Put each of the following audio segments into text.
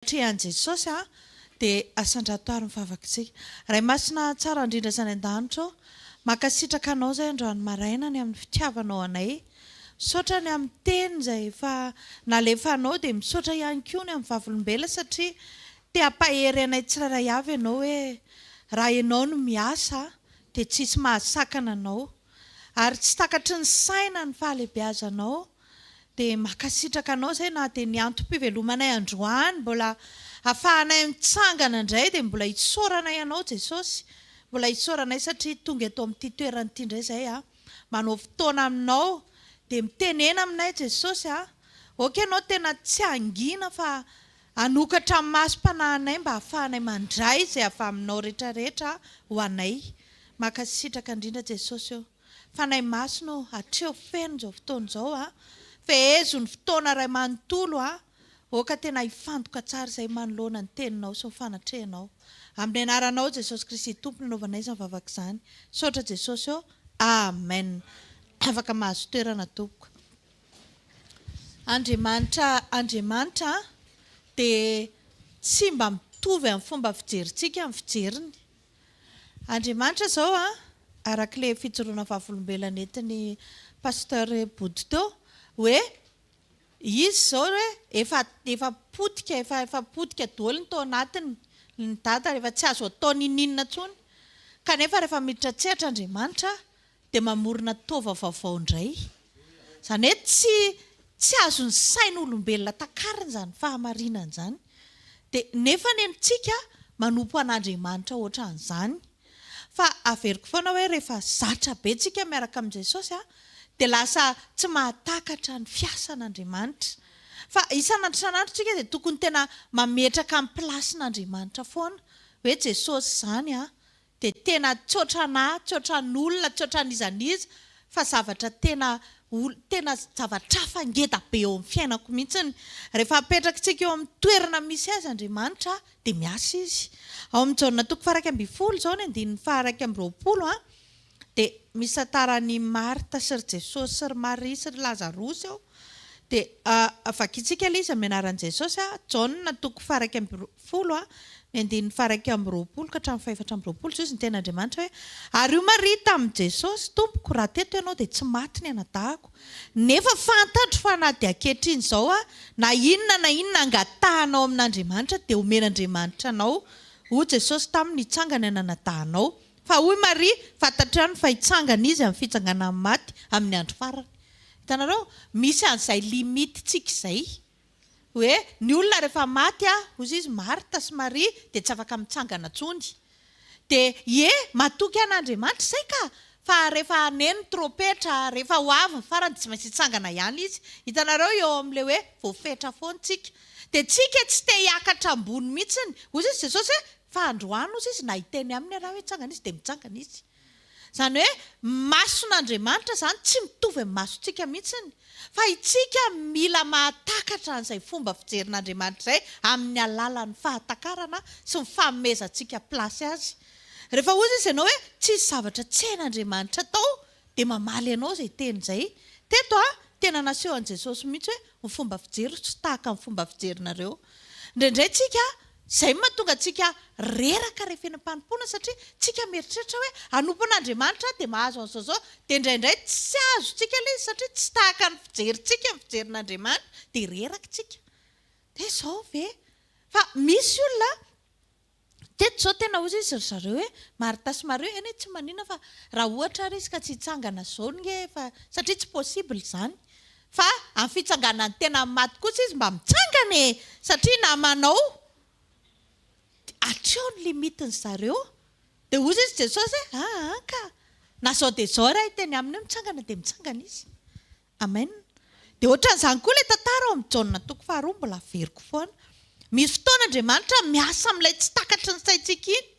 Atrehan'i Jesosy a, dia asandrato ary ny vavakitsika. Ray Masina tsara indrindra izay any an-danitra ô, mankasitraka Anao izay androany maraina ny amin'ny fitiavanao anay. Misaotra ny amin'ny teny izay efa nalefanao dia misaotra ihany koa ny amin'ny vavolombelona satria te hampahery anay tsirairay avy Ianao hoe raha Ianao no miasa dia tsisy mahasakana Anao. Ary tsy takatry ny saina ny fahalehibeazanao. Dia mankasitraka anao izay na dia ny antom-pivelomanay androany mbola afahanay mitsangana indray dia mbola isaoranay anao Jesosy, mbola isaoranay satria tonga eto amin'ity toerana ity indray izay a, manao fotoana aminao dia mitenena aminay Jesosy a, ok ianao tena tsy hangina fa hanokatra ny masom-panahinay mba afahanay mandray izay avy aminao rehetrarehetra ho anay. Mankasitraka indrindra Jesosy ô. Fanahy Masina ô, atreho feno izao fotoana izao a! Fehezo ny fotoana iray manontolo a! Aoka tena hifantoka tsara izay manoloana ny Teninao sy ny fanatrehanao. Amin'ny Anaranao Jesosy Kristy Tompo no anaovanay izany vavaka izany. Misaotra Jesosy ô! Amen! Afaka mahazo toerana tompoko. Andriamanitra Andriamanitra dia tsy mba mitovy amin'ny fomba fijerintsika ny fijeriny. Andriamanitra izao an, araka ilay fijoroana vavolombelona nentin'i Pasteur Bodo teo, hoe izy izao hoe efa efa potika, efa efa potika daholo ny tao anatiny, ny dada efa tsy azo atao n'inon'inona intsony, kanefa rehefa miditra an-tsehatra Andriamanitra dia mamorona taova vaovao indray. Izany hoe tsy tsy azon'ny sain'olombelona takarina izany fahamarinana izany. Dia nefa anie tsika manompo an'Andriamanitra ohatran'izany. Fa averiko foana hoe rehefa zatra be tsika miaraka amin'i Jesosy dia lasa tsy mahatakatra ny fiasan'Andriamanitra. Fa isan'andro isan'andro tsika dia tokony tena mametraka amin'ny place-n'Andriamanitra foana hoe Jesosy izany an, dia tena tsy ohatranà, tsy ohatran'olona, tsy ohatran'iza n'iza fa zavatra tena ol, tena zavatra hafa ngeda be eo amin'ny fiainako mihitsiny. Rehefa apetrakitsika eo amin'ny toerana misy azy Andriamanitra dia miasa Izy. Ao amin'ny Jaona toko faha-11 izao ny andininy faha-21 an, dia misy tantaran'i Marta sy ry Jesosy sy ry Maria sy ry Lazarosy ao. Dia vakintsika ilay izy amin'ny anaran'i Jesosy an, Jaona toko faha-11 an, ny andininy faha-21 ka hatramin'ny faha-24, izao izy niteny Andriamanitra hoe, Ary hoy Maria tamin'i Jesosy, Tompoko, raha teto Ianao dia tsy maty ny anadahiko. Nefa fantatro fa na dia ankehitriny izao aho, na inona na inona angatahanao amin'Andriamanitra dia homen'Andriamanitra anao. Hoy Jesosy taminy, Hitsangana ny anadahinao. Fa hoy Maria, Fantatro ihany fa hitsangana izy amin'ny fitsanganan'ny maty amin'ny andro farany. Hitanareo? Misy an'izay limite-tsika izay. Hoe ny olona rehefa maty a, hozy izy, Marta sy Maria dia tsy afaka mitsangana intsony. Dia ie, matoky an'Andriamanitra izay ka! Fa rehefa haneno ny trompetra, rehefa ho avy ny farany dia tsy maintsy hitsangana ihany izy. Hitanareo eo amin'ilay hoe voafetra foana tsika. Dia tsika tsy te hiakatra ambony mihitsiny. Hozy izy Jesosy hoe, fa androany hozy izy na hiteny aminy ary aho hoe hitsangana izy dia mitsangana izy. Izany hoe mason'Andriamanitra izany tsy mitovy amin'ny masontsika mihitsiny, fa itsika mila mahatakatra an'izay fomba fijerin'Andriamanitra izay amin'ny alalan'ny fahatakarana sy ny fanomezantsika place azy. Rehefa hozy izy ianao hoe tsisy zavatra tsy hain'Andriamanitra atao dia mamaly anao izay teny izay. Teto a, tena nasehon'i Jesosy mihitsy hoe ny fomba fijeriko tsy tahaka ny fomba fijerinareo. Indraindray tsika Izay no mahatonga antsika reraka rehefa eny am-panompoana satria tsika mieritreritra hoe hanompo an'Andriamanitra aho dia mahazo an'izao izao, dia indraindray tsy azontsika ilay izy satria tsy tahaka ny fijerintsika ny fijerin'Andriamanitra dia reraka tsika. Dia izao ve? Fa misy olona teto izao tena hozy izy ry zareo hoe Martha sy Maria, eny e tsy maninona fa raha ohatra ary izy ka tsy hitsangana izao nge fa satria tsy possible izany. Fa amin'ny fitsanganan'ny tena amin'ny maty kosa izy mba mitsangana e! Satria namanao hatreo ny limite-ny zareo. Dia hozy izy Jesosy hoe aa ka! Na zao dia zao raha hiteny aminy hoe mitsangana dia mitsangana izy. Amen. Dia ohatran'izany koa ilay tantara ao amin'ny Jaona toko faharoa mbola averiko foana. Misy fotoana Andriamanitra miasa amin'ilay tsy takatry ny saintsika iny.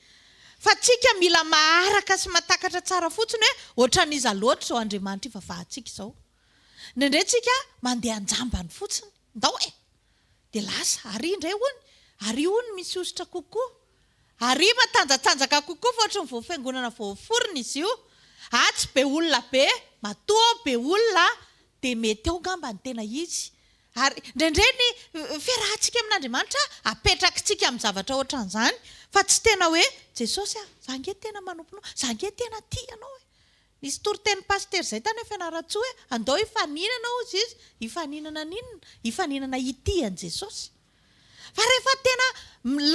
Fa tsika mila maharaka sy mahatakatra tsara fotsiny hoe ohatran'iza loatra izao Andriamanitra ivavahantsika izao. Indraindray tsika mandeha an-jambany fotsiny, ndao e! Dia lasa, ary indray hono, ary hono misy hosotra kokoa, ary matanjatanjaka kokoa fa ohatry ny vao fiangonana vao niforona izy io, atsy be olona be, matoa ao be olona dia mety ao angamba ny tena izy. Ary indraindray ny fiarahantsika amin'Andriamanitra apetrakitsika amin'ny zavatra ohatran'izany fa tsy tena hoe Jesosy a, za ange tena manompo anao, za ange tena tia anao e. Nisy toriteny pasitera izay tany Fianarantsoa hoe andao hifaninana hozy izy, hifaninana an'inona? Hifaninana hitia an'i Jesosy. Fa rehefa tena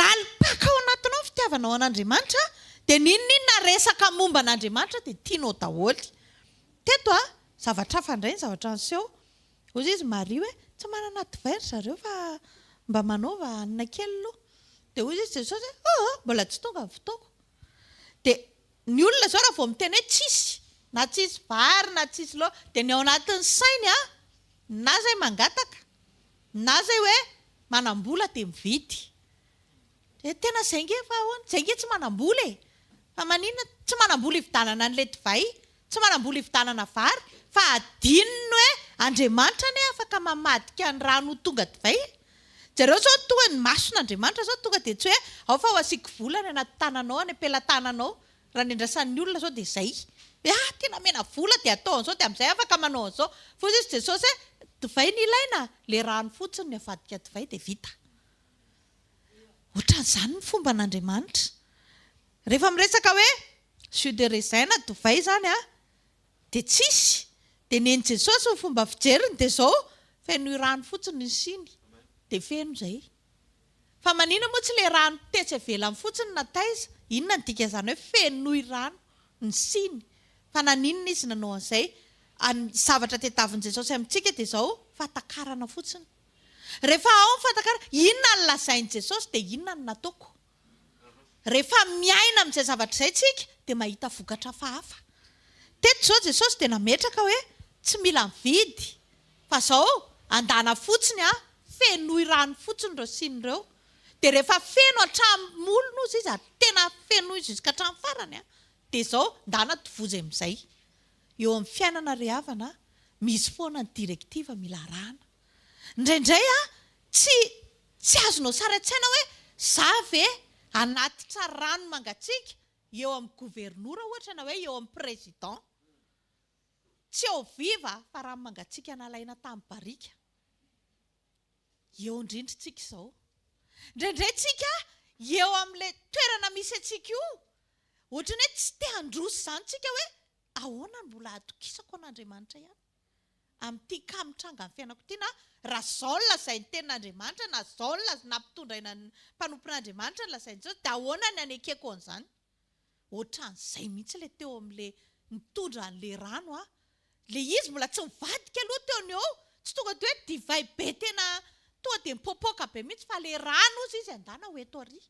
lalim-paka ao anatinao ny fitiavanao an'Andriamanitra dia n'inon'inona resaka momba an'Andriamanitra dia tianao daholo. Teto a, zavatra hafa indray ny zavatra niseho. Hoy izy Maria hoe, tsy manana divay ry zareo fa mba manaova hanina kely aloha. Dia hoy izy Jesosy hoe, oh, mbola tsy tonga ny fotoako. Dia ny olona izao raha vao miteny hoe tsisy, na tsisy vary na tsisy laoka, dia ny ao anatin'ny sainy an, na izay mangataka, na izay hoe manam-bola dia mividy. Dia tena izay ange fa ahoana? Izay ange tsy manam-bola e! Fa maninona? Tsy manam-bola hividanana an'ilay divay, tsy manam-bola hividanana vary, fa adinony hoe Andriamanitra anie afaka mamadika ny rano ho tonga divay e! Jereo izao toa ny mason'Andriamanitra izao tonga dia tsy hoe ao fa ho asiako vola any anaty tananao, any am-pelatananao, raha ny andrasan'ny olona izao dia izay. Hoe ah tena omena vola dia atao an'izao dia amin'izay afaka manao an'izao. Fa hoy izy Jesosy hoe divay no ilaina, ilay rano fotsiny no avadika divay dia vita. Ohatran'izany ny fomban'Andriamanitra. Rehefa miresaka hoe jus de raisin na divay izany an, dia tsisy. Dia nen'i Jesosy ny fomba fijeriny dia izao, fenoy rano fotsiny ny siny, dia feno izay. Fa maninona moa tsy ilay rano tetsy ivelany fotsiny na taiza? Inona ny dikan'izany hoe fenoy rano ny siny? Fa naninona izy nanao an'izay? Ny zavatra tediavin'i Jesosy amintsika dia izao, fahatakarana fotsiny. Rehefa ao ny fanjakana, inona no lazain'i Jesosy dia inona no nataoko? Rehefa miaina amin'izay zavatra izay tsika dia mahita vokatra hafahafa. Teto izao Jesosy dia nametraka hoe tsy mila mividy fa izao andana fotsiny an, fenoy rano fotsiny ireo siny ireo. Dia rehefa feno hatramin'ny molony hozy izy ary tena fenoy jusqu'à hatramin'ny farany an, dia izao ndana tovozy amin'izay. Eo amin'ny fiainana ry havana misy foana ny directive mila arahana. Indraindray a, tsy tsy azonao sary an-tsaina hoe za ve hanatitra rano mangatsiaka eo amin'ny governora ohatra na hoe eo amin'ny président. Tsy eo viva fa rano mangatsiaka nalaina tamin'ny barika. Eo indrindra tsika izao. Indraindray tsika eo amin'ilay toerana misy antsika io, ohatran'ny hoe tsy te handroso izany tsika hoe ahoana no mbola hatokisako an'Andriamanitra ihany amin'ity cas mitranga amin'ny fiainako ity na raha izao no lazain'ny tenin'Andriamanitra na izao no nampitondraina ny mpanompon'Andriamanitra no lazain'i Jesosy dia ahoana ny hanekeko an'izany? Ohatran'izay mihitsy ilay teo amin'ilay nitondra an'ilay rano an! Ilay izy mbola tsy nivadika aloha teo no eo, tsy tonga dia hoe divay be tena tonga dia mipoapoaka be mihitsy fa ilay rano hozy izy andana ho eto ary.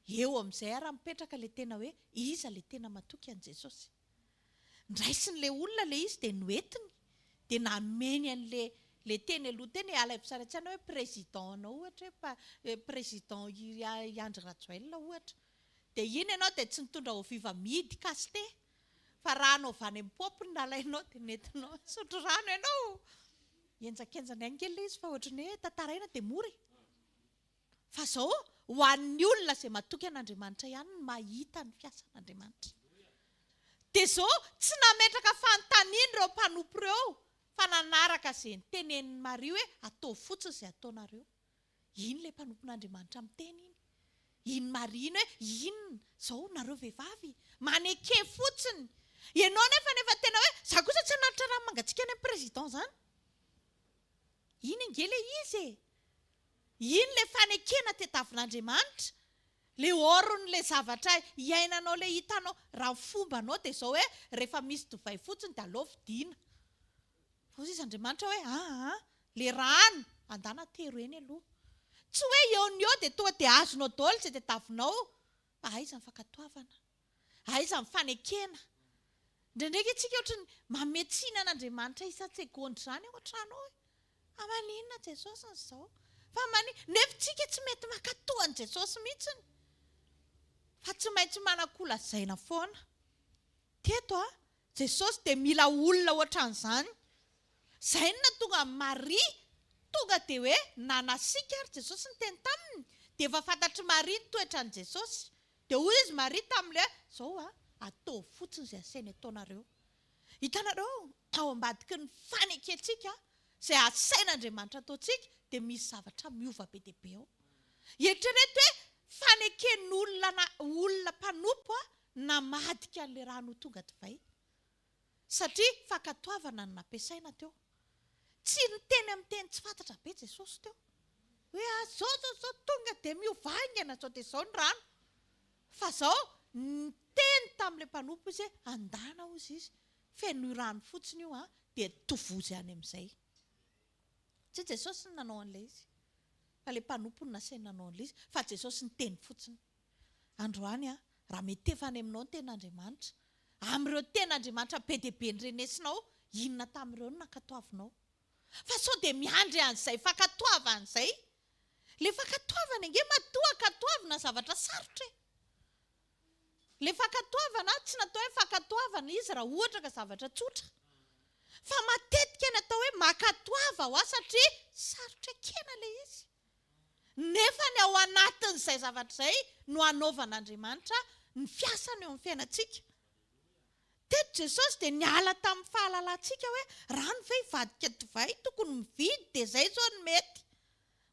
Eo amin'izay ary mipetraka ilay tena hoe iza ilay tena matoky an'i Jesosy. Nraisin'ilay olona ilay izy dia noentiny dia nameny an'ilay ilay teny aloha teny e, alaivo sary an-tsaina hoe président anao ohatra hoe président i Andry Rajoelina ohatra. Dia iny ianao dia tsy nitondra eau vive amidy casse fa rano avy any amin'ny paompy no nalainao dia nentinao nisotro rano ianao. Henjakenjana ihany kely ilay izy fa ohatran'ny hoe tantaraina dia mora e. Fa izao, ho an'ny olona izay matoky an'Andriamanitra ihany no mahita ny fiasan'Andriamanitra. Dia izao, tsy nametraka fanontaniana ireo mpanompo ireo fa nanaraka izay notenenin'i Maria hoe ataovy fotsiny izay ataonareo. Iny ilay mpanompon'Andriamanitra miteny iny. Iny Maria iny hoe inona izao nareo vehivavy? Maneke fotsiny. Ianao nefa nefa tena hoe za kosa tsy hanatitra rano mangatsiaka any amin'ny président zany. Iny ange ilay izy e. Iny ilay fanekena tediavin'Andriamanitra. Ilay or-n'ilay zavatra iainanao ilay hitanao. Raha ny fombanao dia izao hoe rehefa misy divay fotsiny dia aleo vidiana. Hoy izy Andriamanitra hoe, aa, le rano, andana atero eny aloha. Tsy hoe eo no eo dia tonga dia azonao daholo izay tadiavinao, fa aiza ny fankatoavana? Aiza ny fanekena? Indraindray ange tsika ohatry ny manome tsiny an'Andriamanitra isan-tsegondra izany ao an-trano ao e. Fa maninona Jesosy no izao? Fa maninona? Nefa tsika tsy mety mankatoa an'i Jesosy mihitsiny. Fa tsy maintsy manan-kolazaina foana. Teto a, Jesosy dia mila olona ohatran'izany. Izay no nahatonga an'i Maria tonga dia hoe nanasiaka ary Jesosy niteny taminy. Dia efa fantatr'i Maria ny toetran'i Jesosy. Dia hoy izy Maria tamin'ilay hoe, izao a, ataovy fotsiny izay asainy ataonareo. Hitanareo, ao ambadiky ny fanekentsika, Izay asain'Andriamanitra ataontsika dia misy zavatra miova be dia be ao. Eritrereto hoe faneken'olona na olona mpanompo namadika an'ilay rano ho tonga divay. Satria fankatoavana no nampiasaina teo. Tsy niteny amin'ny teny tsy fantatra be Jesosy teo. Hoe ah, zao zao zao tonga dia miova haingana zao dia izao ny rano. Fa zao, niteny tamin'ilay mpanompo izy hoe andana hozy izy, fenoy rano fotsiny io an, dia tovozy any amin'izay. Tsy Jesosy no nanao an'ilay izy, fa ilay mpanompo no nasainy nanao an'ilay izy, fa Jesosy niteny fotsiny. Androany an, raha mitefa any aminao ny tenin'Andriamanitra, amin'ireo tenin'Andriamanitra be dia be norenesinao, inona tamin'ireo no nankatoavinao? Fa sao dia miandry an'izay fankatoavana izay? Ilay fankatoavana ange matoa ankatoavina zavatra sarotra e! Ilay fankatoavana, tsy natao hoe fankatoavana izy raha ohatra ka zavatra tsotra. Fa matetika ny atao hoe mankatoava hoa satria sarotra ekena ilay izy. Nefa ny ao anatin'izay zavatra izay no anaovan'Andriamanitra ny fiasany eo amin'ny fiainantsika. Teto Jesosy dia niala tamin'ny fahalalantsika hoe rano ve hivadika divay, tokony mividy dia izay izao no mety.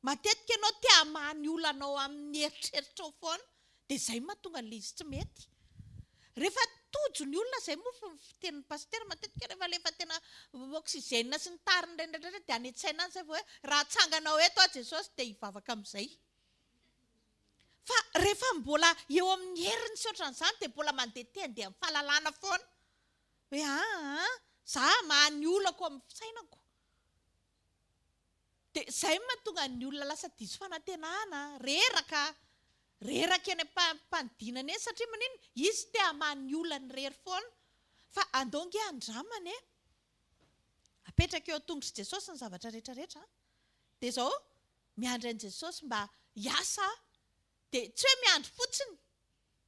Matetika ianao te hamaha ny olanao amin'ny eritreritrao foana dia izay no mahatonga an'ilay izy tsy mety. Rehefa tojo ny olona, izay moa fitenin'ny pasitera matetika rehefa alefa tena oxygène sy ny tariny ireny rehetra ireny dia any an-tsaina any izay vao hoe raha atsanganao eto aho Jesosy dia hivavaka amin'izay. Fa rehefa mbola eo amin'ny heriny sy ohatran'izany dia mbola mandeha te handeha amin'ny fahalalana foana. Hoe aa, za hamaha ny olako amin'ny fisainako. Dia izay no mahatonga ny olona lasa diso fanantenana, reraka, reraka eny am-panidinana eny satria maninona? Izy te hamaha ny olany irery foana. Fa andao ange handramana e! Apetraka eo an-tongotr'i Jesosy ny zavatra rehetra rehetra. Dia izao, miandry an'i Jesosy mba hiasa aho. Dia tsy hoe miandry fotsiny,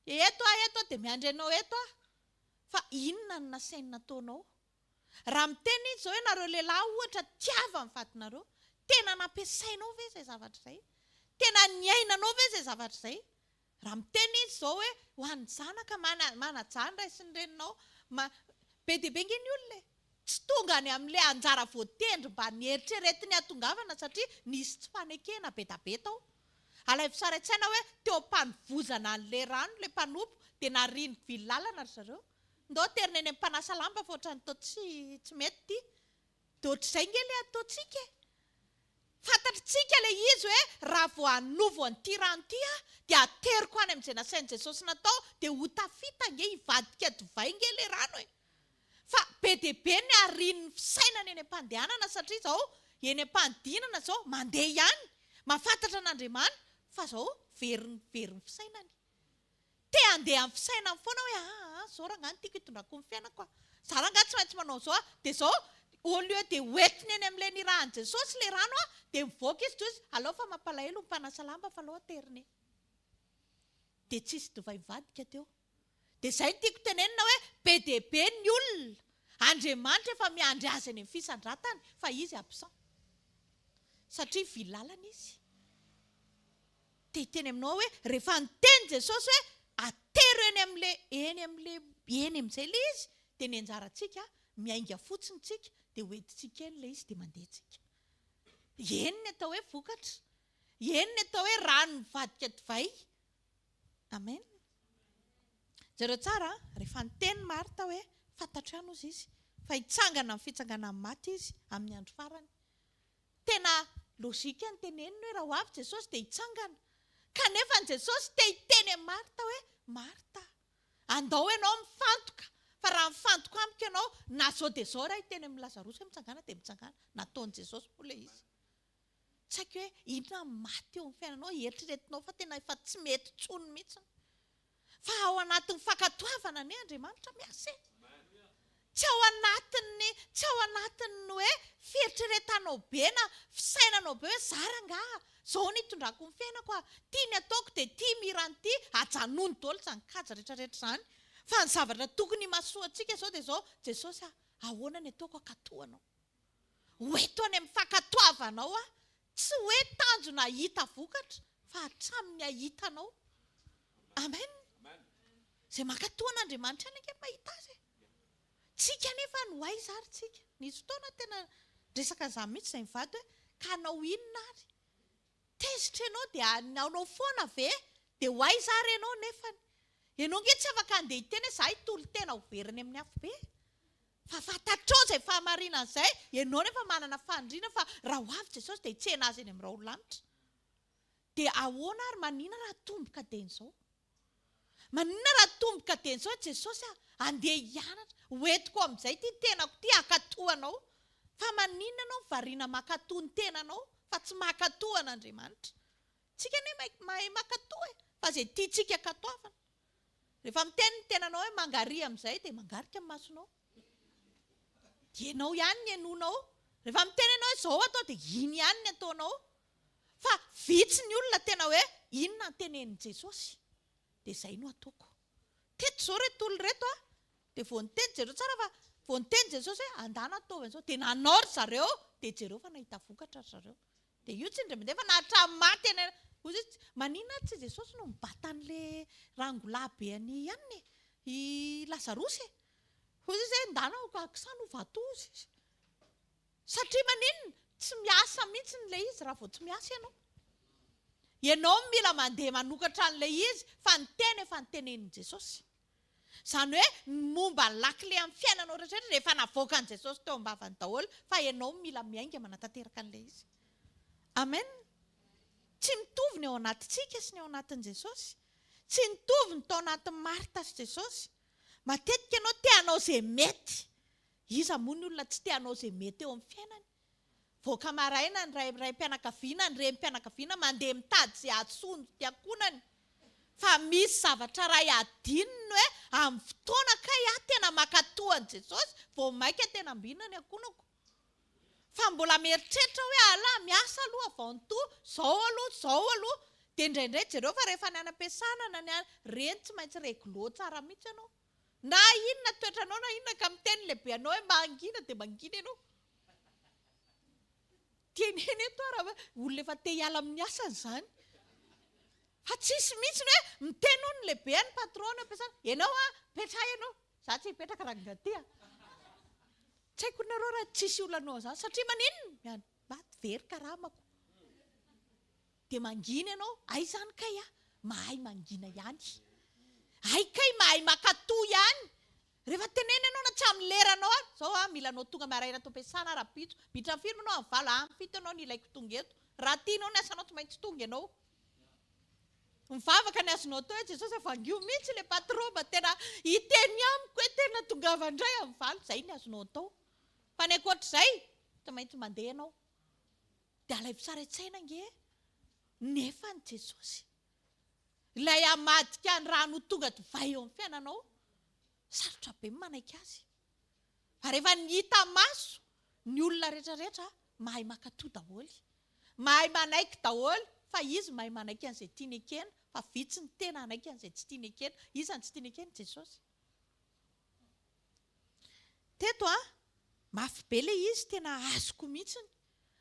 eto aho eto aho dia miandry anao eto aho. Fa inona no nasainy nataonao? Raha miteny izy izao hoe nareo lehilahy ohatra tiava ny vadinareo, tena nampiasainao ve izay zavatra izay? Tena niainanao ve izay zavatra izay? Raha miteny izy izao hoe ho an'ny zanaka manajà ny ray sy ny reninao, be dia be ange ny olona e! Tsy tonga any amin'ilay anjara voatendry mba nieritreretiny hahatongavana satria nisy tsy fanekena be da be tao. Alaivo sary an-tsaina hoe teo am-panovozana an'ilay rano ilay mpanompo dia nariany vily lalana ry zareo. Ndao aterina eny amin'ny mpanasa lamba fa ohatran'ny toa tsy tsy mety ity. Dia ohatr'izay nge ilay ataontsika e! Fantatritsika ilay izy hoe raha vao hanovo an'ity rano ity aho dia ateriko any amin'izay nasain'i Jesosy natao dia ho tafita nge hivadika divay nge ilay rano e! Fa be dia be ny arian'ny fisainana eny am-pandehanana satria izao eny am-panidinana izao mandeha ihany, mahafantatra an'Andriamanitra fa izao very very ny fisainany. Te handeha amin'ny fisainany foana hoe aa zao rangahy no tiako hitondrako ny fiainako a, za rangahy tsy maintsy manao an'izao a, dia zao au lieu de hoentiny eny amin'ilay nirahan'i Jesosy ilay rano a, dia mivoaka izy Jiosy, alao fa mampalahelo ny mpanasa lamba fa alao aterina e. Dia tsisy divay mivadika teo. Dia izay no tiako tenenina hoe be dia be ny olona, Andriamanitra efa miandry azy any amin'ny fisandratany fa izy absent. Satria vy lalana izy. Te hiteny aminao aho hoe rehefa niteny Jesosy hoe atero eny amin'ilay eny amin'ilay eny amin'izay ilay izy dia ny anjarantsika miainga fotsiny tsika dia hoentintsika eny ilay izy dia mandeha tsika. Eny ny atao hoe vokatra. Eny ny atao hoe rano mivadika divay. Amen. Jereo tsara an, rehefa niteny Marta hoe fantatro ihany hozy izy fa hitsangana amin'ny fitsanganan'ny maty izy amin'ny andro farany. Tena logique ny teneniny hoe raha ho avy Jesosy dia hitsangana. Kanefa ny Jesosy te hiteny amin'i Marta hoe, Marta, andao ianao mifantoka, fa raha mifantoka amiko ianao, na zao dia zao raha hiteny amin'i Lazarosy hoe mitsangàna dia mitsangàna. Nataon'i Jesosy moa ilay izy. Tsy haiko hoe inona no maty eo amin'ny fiainanao, eritreretinao fa tena efa tsy mety intsony mihitsy. Fa ao anatin'ny fankatoavana anie Andriamanitra miasa e! Tsy ao anatin'ny, tsy ao anatin'ny hoe fieritreretanao be na fisainanao be hoe za rangaha, zao no itondrako ny fiainako a, ty ny ataoko dia ty mihira an'ity, ajanony daholo izany kajy rehetrarehetra izany. Fa ny zavatra tokony himasoantsika izao dia izao, Jesosy a, ahoana ny ataoko hankatoa anao? Ho eto any amin'ny fankatoavanao aho, tsy hoe tanjona hahita vokatra fa hatramin'ny hahita anao. Amen. Izay mankatoa an'Andriamanitra ihany ange mahita azy e. Tsika anefa no aiza ary tsika? Nisy fotoana tena Niresaka an'izany mihitsy izahay mivady hoe ka hanao inona ary? Tezitra ianao dia hanaonao foana ve? Dia ho aiza ary ianao nefany? Ianao ange tsy afaka handeha hiteny hoe za hitolo-tena ho very any amin'ny afobe. Fa fantatrao izay fahamarinana izay, ianao nefa manana faniriana fa raha ho avy Jesosy dia hitsena azy eny amin'ny rahon'ny lanitra. Dia ahoana ary maninona raha atomboka dieny izao? Maninona raha atomboka dieny izao Jesosy a! Andeha hianatra, ho entiko amin'izay ity tenako ity hankatò anao. Fa maninona ianao variana mankatò ny tenanao fa tsy mankatò an'Andriamanitra? Tsika anie mahay mankatò e! Fa izay tiantsika ankatoavana. Rehefa miteny ny tenanao hoe mangaria amin'izay dia mangarika ny masonao. Dia ianao ihany ny henoinao. Rehefa miteny ianao hoe izao atao dia iny ihany ny ataonao. Fa vitsy ny olona tena hoe inona ny tenenin'i Jesosy dia izay no ataoko. Teto izao ireto olona ireto a, dia vao niteny, jereo tsara fa vao niteny Jesosy hoe andana ataovy an'izao dia nanao ry zareo dia jereo fa nahita vokatra ry zareo. Dia io tsy indray mandeha fa na hatramin'ny maty eny hoy izy, maninona ary tsy Jesosy no mibata an'ilay rangolahy be an'i anona e, i Lazarosy e? Hoy izy hoe ndana aok'izany ho vato hozy izy. Satria maninona? Tsy miasa mihitsy ilay izy raha vao tsy miasa ianao. Ianao no mila mandeha manokatra an'ilay izy fa ny teny efa notenenin'i Jesosy. Izany hoe ny momba ny lakile amin'ny fiainanao rehetra rehetra dia efa navoakan'i Jesosy teo am-bavany daholo fa ianao no mila miainga manatanteraka an'ilay izy. Amen. Tsy mitovy ny ao anatintsika sy ny ao anatin'i Jesosy. Tsy nitovy ny tao anatin'i Marta sy Jesosy. Matetika ianao te hanao izay mety. Iza moa ny olona tsy te hanao izay mety eo amin'ny fiainany? Voaka maraina ny ray raim-pianakaviana, ny renim-pianakaviana mandeha mitady izay hahasoa ny ankohonany. Fa misy zavatra iray adinony hoe amin'ny fotoana kay aho tena mankatò an'i Jesosy, vao mainka tena ambinina ny ankohonako. Fa mbola mieritreritra hoe Allah miasa aloha avant tout, zao aloha, zao aloha. Dia indraindray jereo fa rehefa ny any am-piasana na ny any, reny tsy maintsy réglo tsara mihitsy ianao. Na inona toetranao na inona ka miteny ny lehibenao hoe mangina dia mangina ianao. Teneno eto aho raha hoe olona efa te hiala amin'ny asany izany. Fa tsisy mihitsy ny hoe miteny hono ny lehibeny, patron any am-piasana, ianao an, mipetraha ianao. Za tsy hipetraka rangahy ty a. Tsy haiko nareo raha tsisy olona hanao an'izany satria maninona? Miandry maty very karamako. Dia mangina ianao, hay izany kay a, mahay mangina ihany. Hay kay mahay mankatò ihany. Rehefa tenenina ianao na tsy amin'ny leranao ary, izao aho mila anao tonga maraina ato am-piasana aho rahampitso, miditra amin'ny firy moa ianao? Amin'ny valo, amin'ny fito ianao no ilaiko tonga eto. Raha tianao ny asanao tsy maintsy tonga ianao. Mivavaka ny azonao atao hoe Jesosy vangio mihitsy ilay patron mba tena hiteny amiko hoe tena tongava indray amin'ny valo, izay ny azonao atao. Fa ny ankoatr'izay, tsy maintsy mandeha ianao. Dia alaivo sary an-tsaina ange nefa ny Jesosy. Ilay hamadika ny rano ho tonga divay eo amin'ny fiainanao, sarotra be ny manaiky azy. Fa rehefa ny hita maso, ny olona rehetra rehetra mahay mankatò daholo. Mahay manaiky daholo, fa izy mahay manaiky an'izay tiany ekena, fa vitsy ny tena hanaiky an'izay tsy tiany ekena. Iza no tsy tiany ekena? Jesosy. Teto an, mafy be ilay izy, tena azoko mihitsiny.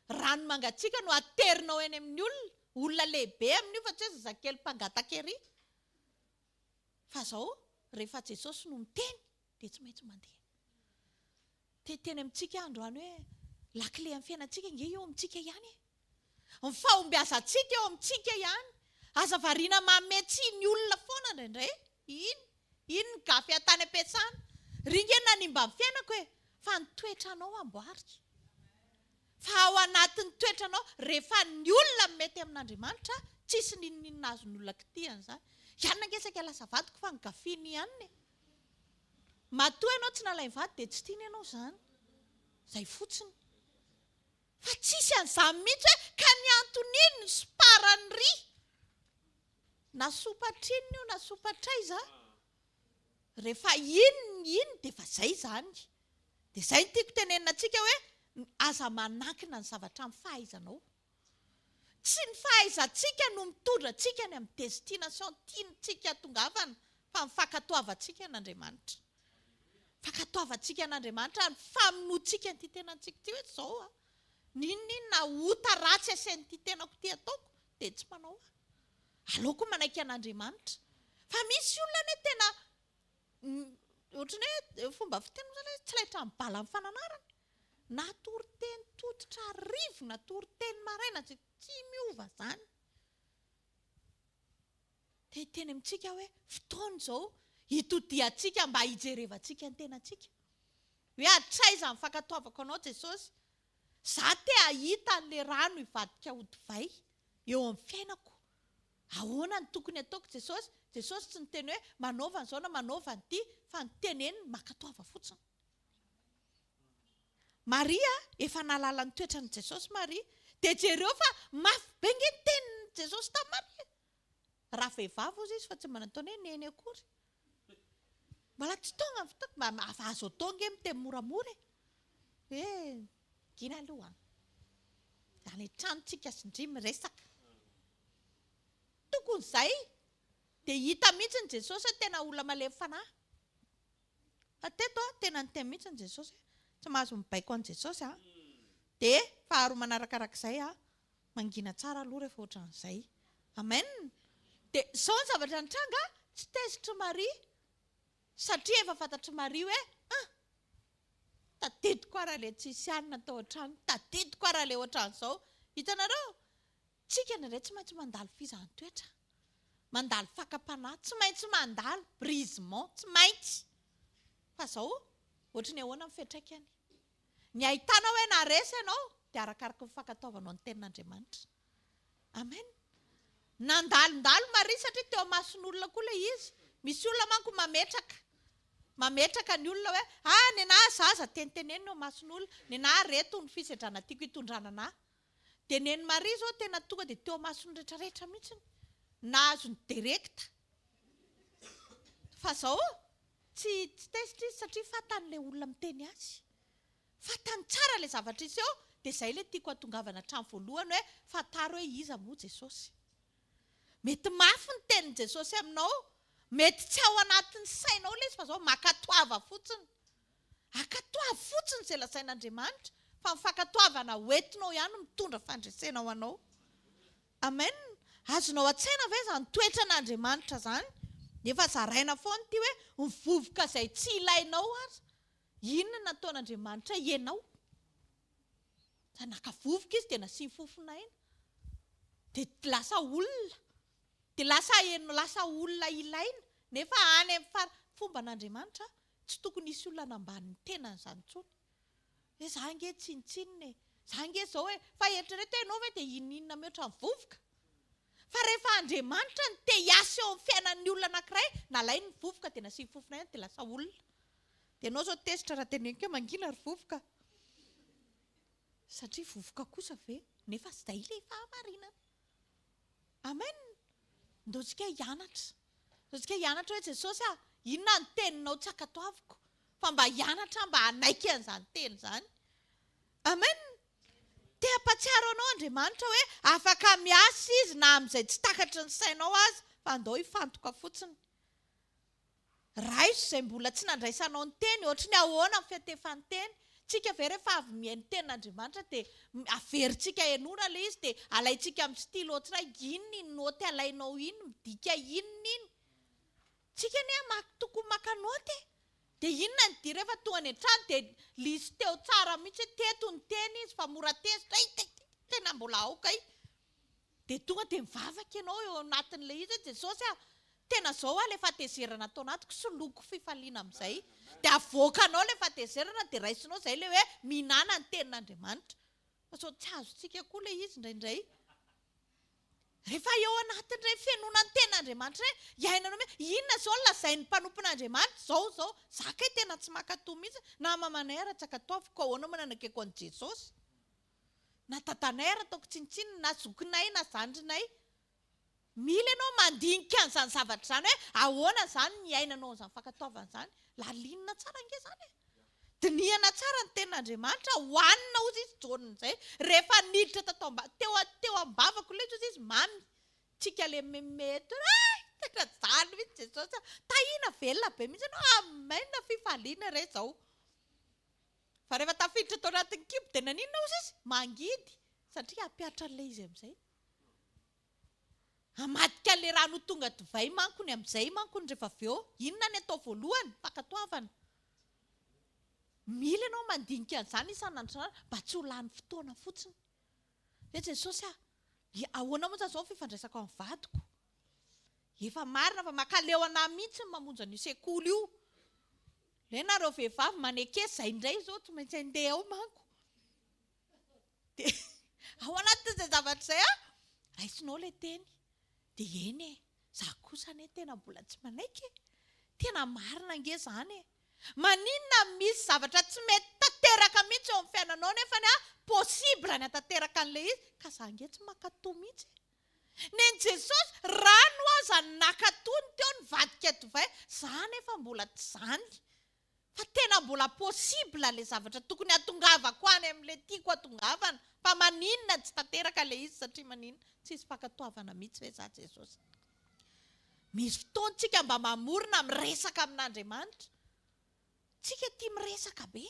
Rano mangatsiaka no aterinao eny amin'ny olona, olona lehibe amin'io fa tsy hoe zazakely mpangataka ery. Fa zao, rehefa Jesosy no miteny dia tsy maintsy mandeha. Te hiteny amintsika aho androany hoe lakile amin'ny fiainantsika ange eo amintsika ihany e. Ny fahombiazantsika eo amintsika ihany. Aza variana manome tsiny olona foana indraindray. Iny, iny ny gafy ahy tany am-piasana. Ry nge nanimba ny fiainako e. Fa ny toetranao amboariko. Fa ao anatin'ny toetranao, rehefa ny olona mety amin'Andriamanitra, tsisy n'inon'inona azon'ny olona kitihana izany. Ianona ange saika lasa vadiko fa ny gafiny ihany e. Matoa ianao tsy nalainy vady dia tsy tiany ianao izany. Izay fotsiny. Fa tsisy an'izany mihitsy hoe ka ny anton'iny ny soparany ry. Na sopatrinona io na sopatraiza, rehefa iny ny iny dia efa izay izany. Dia izay no tiako tenenina antsika hoe aza manankina ny zavatra amin'ny fahaizanao. Tsy ny fahaizantsika no mitondra antsika any amin'ny destination tiantsika hatongavana fa ny fankatoavantsika an'Andriamanitra. Fankatoavantsika an'Andriamanitra ary ny famonoantsika an'ity tenantsika ity hoe izao aho. N'inon'inona ota ratsy asain'ity tenako ity ataoko dia tsy manao aho. Aleoko manaiky an'Andriamanitra. Fa misy olona anie tena ohatran'ny hoe fomba fiteny moa izany hoe tsy laitran'ny bala amin'ny fananarana. Na toriteny tototra arivo na toriteny maraina tsy tsy miova zany. Te hiteny amintsika aho hoe fotoana izao hitodiantsika mba hijerevantsika ny tenantsika. Hoe hatraiza ny fankatoavako anao Jesosy? Za te hahita an'le rano hivadika ho divay eo amin'ny fiainako. Ahoana no tokony hataoko Jesosy? Jesosy tsy niteny hoe manaova an'izao na manaova an'ity fa ny teneniny mankatoava fotsiny. Maria efa nahalala ny toetran'i Jesosy Maria. Dia jereo fa mafy be nge ny tenin'i Jesosy tamin'i Maria. Raha vehivavy hozy izy fa tsy mba nataony hoe neny akory. Mbola tsy tonga ny fotoako, mba azo atao nge miteny moramora e. Hoe gina aloha an. Any an-trano tsika sy ndry miresaka. Tokony izay. Dia hita mihitsy ny Jesosy hoe tena olona malemy fanahy. Fa teto an, tena niteny mihitsy ny Jesosy hoe tsy mahazo mibaiko an'i Jesosy an. Dia faharoa manarakarak'izay an, mangina tsara aloha rehefa ohatran'izay. Amen. Dia izao ny zavatra nitranga, tsy tezitr'i Maria satria efa fantatr'i Maria hoe an, tadidiko ara ilay tsisy hanina tao an-trano, tadidiko ara ilay ohatran'izao. Hitanareo? Tsika indraindray tsy maintsy mandalo fizahan-toetra, mandalo fakam-panahy, tsy maintsy mandalo brisement, tsy maintsy. Fa zao, ohatry ny ahoana ny fiantraikany? Ny ahitana hoe naharesy ianao dia arakaraky ny fankatoavanao ny tenin'Andriamanitra. Amen. Nandalondalo Maria satria teo imason'olona koa ilay izy. Misy olona manko mametraka, mametraka ny olona hoe, ah nenaha zaza tenitenenina eo imason'olona, nenaha reto ny fisedrana tiako hitondrana anah. Dia nen'i Maria izao tena tonga dia teo imason'ny retraretra mihitsy nahazo ny direkta. Fa zao tsy tsy tezitra izy satria fantany ilay olona miteny azy. Fantany tsara ilay zavatra hiseho dia izay ilay tiako hatongavana hatramin'ny voalohany hoe fantaro hoe iza moa Jesosy. Mety mafy ny tenin'i Jesosy aminao, mety tsy ao anatin'ny sainao ilay izy fa zao mankatoava fotsiny. Ankatoavy fotsiny izay lazain'Andriamanitra fa ny fankatoavana hoentinao ihany no mitondra fandresena ho anao. Amen. Azonao an-tsaina ve izany toetran'Andriamanitra izany? Nefa zaraina foana ity hoe ny vovoka izay tsy ilainao aza. Inona no nataon'Andriamanitra ianao? Fa naka vovoka izy dia nasiany fofon'aina. Dia lasa olona. Dia lasa lasa olona ilaina. Nefa any amin'ny fara fomban'Andriamanitra Tsy tokony hisy olona hanambany ny tenany izany intsony. Hoe za ange tsinontsinona e, za ange izao e, fa eritrereto hoe ianao ve dia hinoninona mihoatra ny vovoka? Fa rehefa Andriamanitra no te hiasa eo amin'ny fiainan'ny olona anankiray, nalainy ny vovoka dia nasiany fofona ihany dia lasa olona. Dia ianao izao tezitra raha teneniko hoe mangina ry vovoka. Satria vovoka kosa ve? Nefa izay ilay fahamarinana. Amen! Ndao tsika hianatra. Ndao tsika hianatra hoe Jesosy ah, inona ny teninao tsy ankatoaviko fa mba hianatra aho mba hanaiky an'izany teny izany. Amen! Te hampatsiaro anao Andriamanitra hoe afaka miasa Izy na amin'izay tsy takatry ny sainao aza fa ndao hifantoka fotsiny. Raiso izay mbola tsy nandraisanao ny teny, ohatry ny ahoana ny fiantefan'ny teny? Tsika ve rehefa avy mihaino tenin'Andriamanitra dia averintsika henoina ilay izy dia alaintsika amin'ny stylo tsray inona iny naoty alainao iny, midika inona iny? Tsika anie maka tokony maka naoty e! Dia inona ny dia rehefa tonga any an-trano dia listeo tsara mihitsy hoe teto ny teny izy fa mora tezitra, hay tena mbola ao kay! Dia tonga dia mivavaka ianao eo anatin'ilay izy hoe Jesosy a, tena izao aho ilay fahatezerana ato anatiko soloiko fifaliana amin'izay. Dia avoakanao ilay fahatezerana dia raisinao izay ilay hoe mihinana ny tenin'Andriamanitra. Fa sao tsy azontsika koa ilay izy indraindray. Rehefa eo anatin'ireny fihenoana ny tenin'Andriamanitra ireny, iainanao mihitsy, inona izao no lazain'ny mpanompon'Andriamanitra, izao izao, za kay tena tsy mankatò mihitsy, na mamanay ara tsy ankatoaviko, ahoana moa nanakeko an'i Jesosy? Na dadanay ary ataoko tsinontsinona, na zokinay na zandrinay. Mila ianao mandinika an'izany zavatra izany hoe ahoana izany ny iainanao an'izany fankatoavana izany. Lalinina tsara ange izany e! Dinihana tsara ny tenin'Andriamanitra, hohanina hozy izy Jaona izay. Rehefa niditra tato amba, teo, teo am-bavako ilay izy hozy izy mamy. Tsika le meme eto, ay! Tena jaly mihitsy Jesosy a! Tahiana velona be mihitsy ianao, amen, fifaliana re izao. Fa rehefa tafiditra tao anatin'ny kibo dia naninona hozy izy? Mangidy, satria hampihatra an'ilay izy amin'izay. Hamadika an'ilay rano ho tonga divay manko ny amin'izay manko ny rehefa avy eo. Inona ny atao voalohany? Fankatoavana. Mila ianao mandinika an'izany isan'andro isan'andro mba tsy ho lany fotoana fotsiny. Hoe Jesosy a, ahoana moa izany izao ny fifandraisako amin'ny vadiko? Efa marina fa mankaleo anah mihitsy ny mamonjy an'io sekoly io. Le nareo vehivavy maneke zay indray izao tsy maintsy andeha ao manko. Dia ao anatin'izay zavatra izay a, raisinao ilay teny. Dia eny e, za kosa anie tena mbola tsy manaiky e. Tena marina ange izany e. Maninona misy zavatra tsy mety tanteraka mihitsy eo amin'ny fiainanao nefany a, possible ny hatanteraka an'ilay izy, ka za ange tsy mankatò mihitsy e. Nen'i Jesosy, rano aza nakatony teo nivadika divay, za nefa mbola tsy zany. Fa tena mbola possible le zavatra tokony hatongavako any amin'le tiako hatongavana, fa maninona tsy tanteraka le izy satria maninona? Tsisy fankatoavana mihitsy ve za Jesosy? Misy fotoana tsika mba mamorona miresaka amin'Andriamanitra. Tsika tia miresaka be.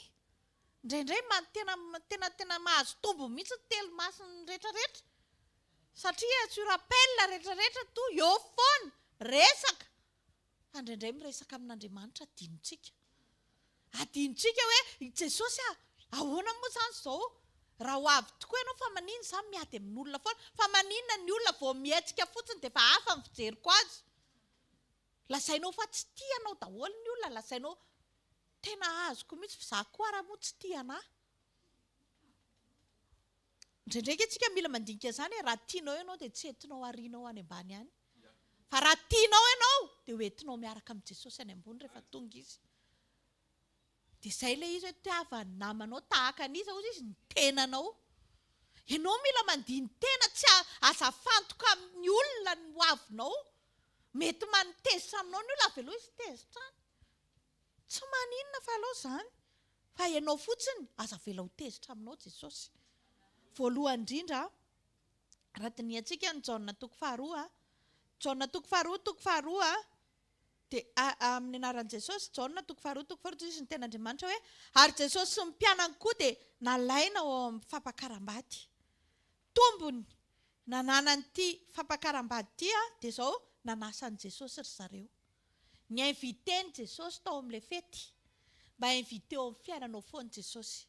Indraindray man tena tena tena mahazo tombony mihitsy ny telo masiny retraretra. Satria sur appel retraretra toa eo foana, resaka. Fa indraindray miresaka amin'Andriamanitra adinontsika. Adinontsika hoe i Jesosy ah, ahoana moa izany izao? Raha ho avy tokoa ianao fa maninona izaho miady amin'olona foana? Fa maninona ny olona vao mihetsika fotsiny dia efa hafa ny fijeriko azy? Lazainao fa tsy tia anao daholo ny olona, lazainao tena azoko mihitsy fa za koa ara moa tsy tia anah. Indraindray ange tsika mila mandinika izany e, raha tianao ianao dia tsy entinao arianao any ambany any. Fa raha tianao ianao dia ho entinao miaraka amin'i Jesosy any ambony rehefa tonga izy. Dia izay ilay izy hoe tiava ny namanao tahaka an'iza hozy izy? Ny tenanao. Ianao mila mandini-tena, tsy aza afantoka amin'ny olona ny hoavinao. Mety manitezitra aminao ny olona, avelao izy hitezitra any. Tsy maninona fa alao izany. Fa ianao fotsiny, aza avela ho tezitra aminao Jesosy. Voalohany indrindra, raha dinihantsika ny Jaona toko faharoa, Jaona toko faharoa, toko faharoa, Dia amin'ny anaran'i Jesosy, Jaona toko faharoa toko faharoa, hoy izy ny tenin'Andriamanitra hoe, Ary Jesosy sy ny mpianany koa dia nalaina ao amin'ny fampakaram-bady. Tombony nananan'ity fampakaram-bady ity dia izao, nanasa an'i Jesosy ry zareo. Ni-inviter-n'i Jesosy tao amin'ilay fety. Mba inviter-o amin'ny fiainanao foana Jesosy.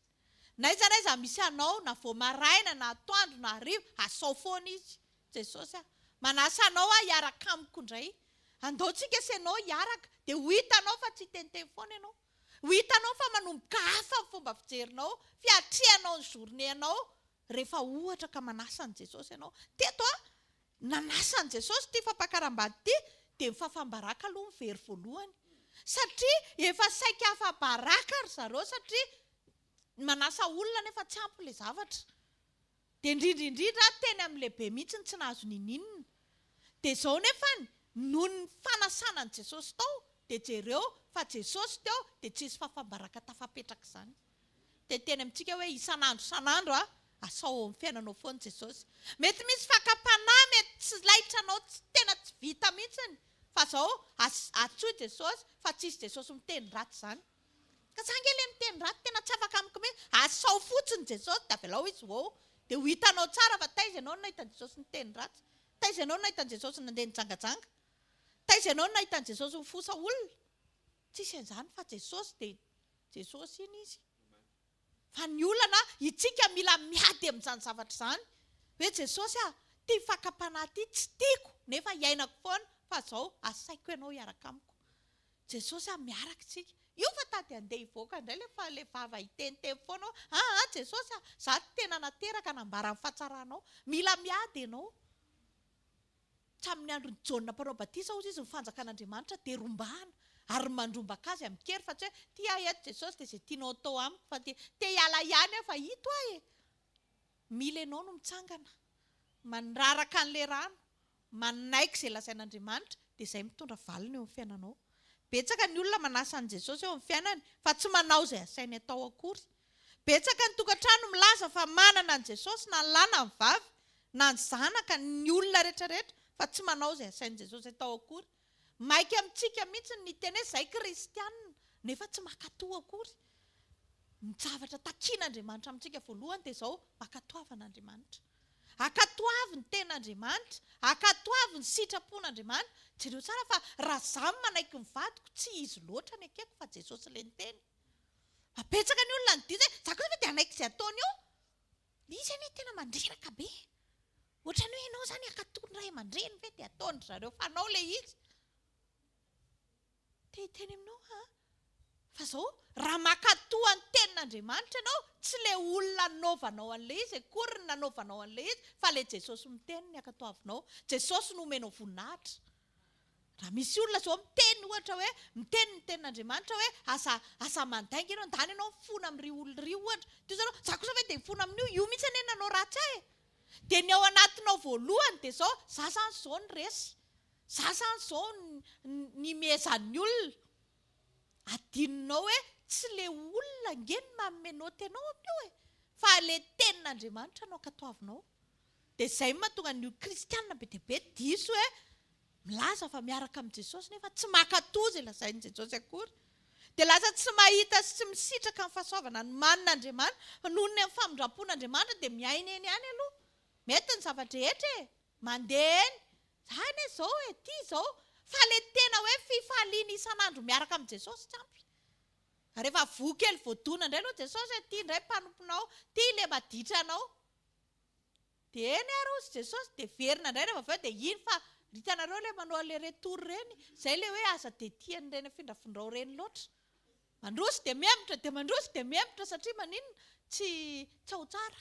N'aiza n'aiza misy anao, na vao maraina, na atoandro, na hariva, asao foana Izy. Jesosy a! Manasa anao aho hiaraka amiko indray. Andao tsika sy ianao hiaraka, dia ho hitanao fa tsy hiteniteny foana ianao. Ho hitanao fa manomboka hafa ny fomba fijerinao, fiatrehanao ny journée anao, rehefa ohatra ka manasa an'i Jesosy ianao. Teto a, nanasa an'i Jesosy ity fampakaram-bady ity, dia ny fahafam-baraka aloha no very voalohany. Satria efa saika afa-baraka ry zareo satria manasa olona nefa tsy ampy ilay zavatra. Dia indrindra indrindra teny amin'ny lehibe mihitsy no tsy nahazo ninininona. Dia izao nefany, noho ny fanasana an'i Jesosy tao, dia jereo fa Jesosy teo dia tsisy fahafambaraka tafapetraka izany. Dia teny amintsika hoe isan'andro isan'andro asao ao amin'ny fiainanao foana Jesosy. Mety misy fakam-panahy mety tsy laitra anao tsy tena tsy vita mihitsiny fa izao antsoy Jesosy fa tsisy Jesosy miteny ratsy izany. Ka za nge le miteny ratsy tena tsy afaka amiko mihitsy, asao fotsiny Jesosy de avelao izy ho ao de ho hitanao tsara fa taiza ianao no nahita an'i Jesosy niteny ratsy, taiza ianao no nahita an'i Jesosy nandeha nijangajanga, taiza ianao no nahita an'i Jesosy nifosa olona, tsisy an'izany fa Jesosy de Jesosy iny izy. Fa ny olana, itsika mila miady amin'izany zavatra izany, hoe Jesosy ah, ty fakam-panahy ty tsy tiako nefa iainako foana fa zao asaiko ianao hiaraka amiko. Jesosy ah miaraka tsika. Io fa tady andeha hivoaka indray le fa le vava hiteniteny foana hoe aa Jesosy ah za tena nateraka nambara ny fahatsaranao. Mila miady ianao. Hatramin'ny andron'i Jaona mpanao batisa hozy izy ny fanjakan'Andriamanitra dia rombahana ary mandrombaka azy amin-kery fa tsy hoe ty aho eto Jesosy dia izay tianao atao amiko fa te te hiala ihany aho fa ito aho e. Mila ianao no mitsangana manraraka an'ilay rano Manaiky izay lazain'Andriamanitra dia izay mitondra valiny eo amin'ny fiainanao. Betsaka ny olona manasa an'i Jesosy eo amin'ny fiainany fa tsy manao izay asainy atao akory. Betsaka ny tokantrano milaza fa manana an'i Jesosy na ny lahy na ny vavy, na ny zanaka, ny olona rehetrarehetra fa tsy manao izay asain'i Jesosy atao akory. Maika amintsika mihitsy ny hiteny hoe izay kristianina nefa tsy mankatò akory. Ny zavatra takian'Andriamanitra amintsika voalohany dia izao, mankatoava an'Andriamanitra. Ankatoavy ny tenin'Andriamanitra, ankatoavy ny sitrapon'Andriamanitra. Jereo tsara fa raha za no manaiky ny vadiko, tsy izy loatra no ekeko fa Jesosy ilay niteny. Fa betsaka ny olona nidiso hoe za kosa ve dia hanaiky izay ataony eo? Izy anie tena mandreraka be e! Ohatran'ny hoe ianao izany hankatò ny ray aman-dreny ve dia ataon-dry zareo fanao ilay izy. Te hiteny aminao aho an! Fa izao, raha mankatò ny tenin'Andriamanitra ianao, tsy ilay olona nanaovanao an'ilay izy akory no nanaovanao an'ilay izy, fa ilay Jesosy miteny ny ankatoavinao. Jesosy no omenao voninahitra. Raha misy olona izao miteny ohatra hoe, miteny ny tenin'Andriamanitra hoe aza aza mandainga ianao, ndany ianao mifona amin'ry olona iry ohatra. Dia hoy ianao, za kosa ve dia hifona amin'io? Io mihitsy anie nanao ratsy ahy e! Dia ny ao anatinao voalohany dia izao, za zany izao no resy. Za zany izao nimehezan'ny olona. Adinonao hoe tsy le olona ange no manome note anao amin'io e! Fa le tenin'Andriamanitra no ankatoavinao. Dia izay no mahatonga ny kristiana be dia be diso hoe milaza fa miaraka amin'i Jesosy nefa tsy mankatò izay lazain'i Jesosy akory. Dia lasa tsy mahita sy tsy misitraka ny fahasoavana nomanin'Andriamanitra fa noho ny amin'ny famindram-pon'Andriamanitra dia miaina eny ihany aloha. Mety ny zava-drehetra e! Mandeha eny. Za anie izao e, tia izao. Fa ilay tena hoe fifaliana isan'andro miaraka amin'i Jesosy tsy ampy. Rehefa voa kely voadona indray aloha Jesosy e, ity indray mpanomponao, ity ilay maditra anao. Dia eny ary hozy Jesosy, dia verina indray rehefa avy eo dia iny fa hitanareo ilay manao aller retour ireny, izay ilay hoe aza dia tia an'ireny afindrafindrao ireny loatra. Mandroso dia mihemotra, dia mandroso dia mihemotra satria maninona? Tsy tsy ao tsara.